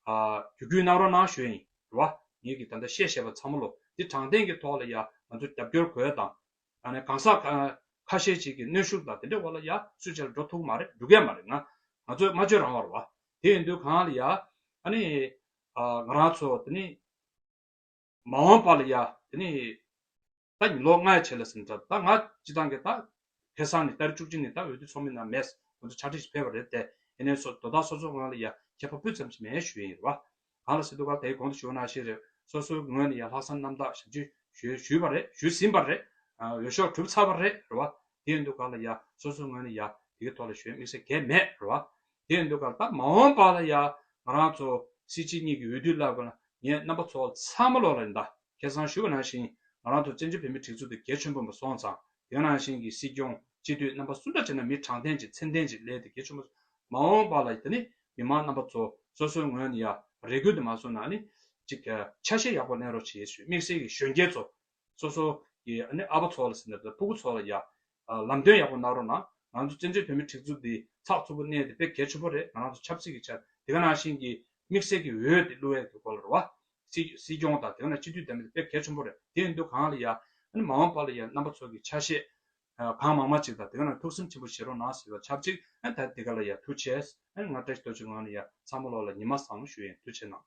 རྒྱུ་རྒྱུ་གནང་རོགས་གནང་ཞུ་ཡིན་རེད་བ། ངེད་ཀྱི་ད་ལྟ་བཤད་བཤད་པ་ཚང་མ་ལོ་འདི་དྲང་བདེན་གྱི་ཐོག་ལ་ཡ་ང་ཚོ་རྒྱབ་སྐྱོར་དགོས་དང་། ཨ་ནི་གང་ཟག་ཁ་ཤས་ཅིག་གི་གནོན་ཤུགས་དང་དེ་འདྲ་བ་ལ་ཡ་སུས་བྱས་ལ་འགྲོ་ཐུབ་མ་རེད་འགྲོ་གས་མ་རེད་ང་ང་ཚོ་སྨྲ་བརྗོད་རང་དབང་རེད་བ། དེ་ཡིན་དུས་གང་ལ་ཡ་ཨ་ནི་ང་རང་ཚོ་དེ་ནི། མ་འོངས་པ་ལ་ཡ་དེ་ནི་ད་ལོ་ལྔའི་ཆེད་ལ་ཟིན་འདྲ་ད་ང་སྤྱི་བཏང་གི་ད་ཁེ་སང་ནི་ཏ་རིག་བཅུ་གཅིག་ནི་ད་འོས་བསྡུ་ཚོགས་མི་ནང་མེད་ང་ཚོ་ཕྱག་བྲིས་ཤིག་ཕེབས་པ་རེད་དེ་ཡིན་ནའི་སོ་དོ་བདག་སོ་སོའི་ངོས་ལ་ཡ་ཁྱད་པར་སྤུ་ཙམ་ཞིག་མེད་ཞུ་ཡིན་རེད་བ། གང་ལ་ཟེར་དུས་ག་དེའི་གོང་དུ་ཞུ་བ་ནང་བཞིན་རེད་སོ་སོའི་ངོས་ནས་ཡ་ལྷག་བསམ་རྣམ་དག་ཞབས་ཕྱི་ཞུས་ཞུས་པ་རེད་ཞུས་ཟིན་པ་རེད། འོས་ཤོག་གྲུབ་ཚར་བ་རེད་རེད་བ། དེ་ཡིན་དུས་ག་ལ་ཡ་སོ་སོའི་ངོས་ནས་ཡ་དེའི་ཐོག་ལ་ཞུ་ཡ་དམིགས་བསལ་གང་ཡང་མེད་རེད་བ། དེ་ཡིན་དུས་ག་ལ་ད་མ་འོངས་པ་ལ་ཡ་ང་རང་ཚོ་སྲིད་སྤྱི་གཉིས་ཀྱི་འོས་བསྡུ་ལ་ག་ལ། ངས་རྣམ་པ་ཚོ་ཚང་མ་ལོག་ལ་ཡིན་ད། ཁ་སང་ཞུས་པ་ནང་བཞིན་ང་རང་ཚོ་བཙན་བྱོལ་བོད་མིའི་སྒྲིག་འཛུགས་དེ་གལ་ཆེན་པོ་མ་སོང་ཙང་དེ་ནང་བཞིན་གྱི་སྲིད་སྐྱོང་སྤྱི་འཐུས་རྣམ་པ་སུ་འདྲ་བྱས་ན་མི་དྲང་བདེན་གྱི་ཚད་ལྡན་གྱི་ལས་དེ་གལ་ཆེན་པོ། མ་འོངས་པ་ལ་དེ་ནི་མི་མང་རྣམ་པ་ཚོ་སོ་སོའི་ངོས་ནས་ཡ་རེ་སྐུལ་དུ་མ་སོང་ན་ནི་ཅིག་ཆ་ཤས་ཡག་པོ་ལེན་རོགས་བྱེད་ཞུས་དམིགས་བསལ་གྱི་གཞོན་སྐྱེས་ཚོ་སོ་སོ་གི་ཨ་ནི་ཨ་ཕ་ཚོ་ལ་ཟེར་ན་ཕྲུ་གུ་ཚོ་ལ་ཡ་ལམ་སྟོན་ཡག་པོ་གནང་རོགས་གནང་། ང་ཚོ་བཙན་བྱོལ་བོད་མིའི་སྒྲིག་འཛུགས་འདི་ཚགས་ཚུད་པོ་གནས་དེ་དཔེ་གལ་ཆེན་པོ་རེད། ང་རང་ཚོ་ཆབ་སྲིད་ཀྱི་ཆ་དེ་ག་ནང་བཞིན་གྱི་དམིགས་བསལ་གྱི་འོས་དེ་བླུ་བའི་གི་སྐོར་ལ་རེད་བ། སྲིད་སྲིད་སྐྱོང་དང་དེ་ག་ནང་སྤྱི་འཐུས་འདེམས་དེ་དཔེ་གལ་ཆེན་པོ་རེད། དེ་ཡིན་དུས་གང་ལ་ཡ་ཨ་ནི་མ་འོངས་པ་ལ་ཡ་རྣམ་པ་ཚོ་གི་ཆ་ཤས་གང་མང་མང་ཅིག་དང་དེ་ག་ནང་ཐུགས་སེམས་ཆེན་པོ་བཞེས་རོགས་གནང་ཟེར་བ་ཆབས་ཅིག་ཨ་ནི་ད་དེ་ག་ལ་ཡ་ཐུགས་རྗེ་ཆེ། ཨ་ནི་ང་བཀྲ་ཤིས་རྡོ་རྗེ་ངང་ལ་ཡ་ཚང་མ་ལོག་ལ་ཉི་མ་བཟང་ཞུ་ཡིན། ཐུགས་རྗེ་གནང་།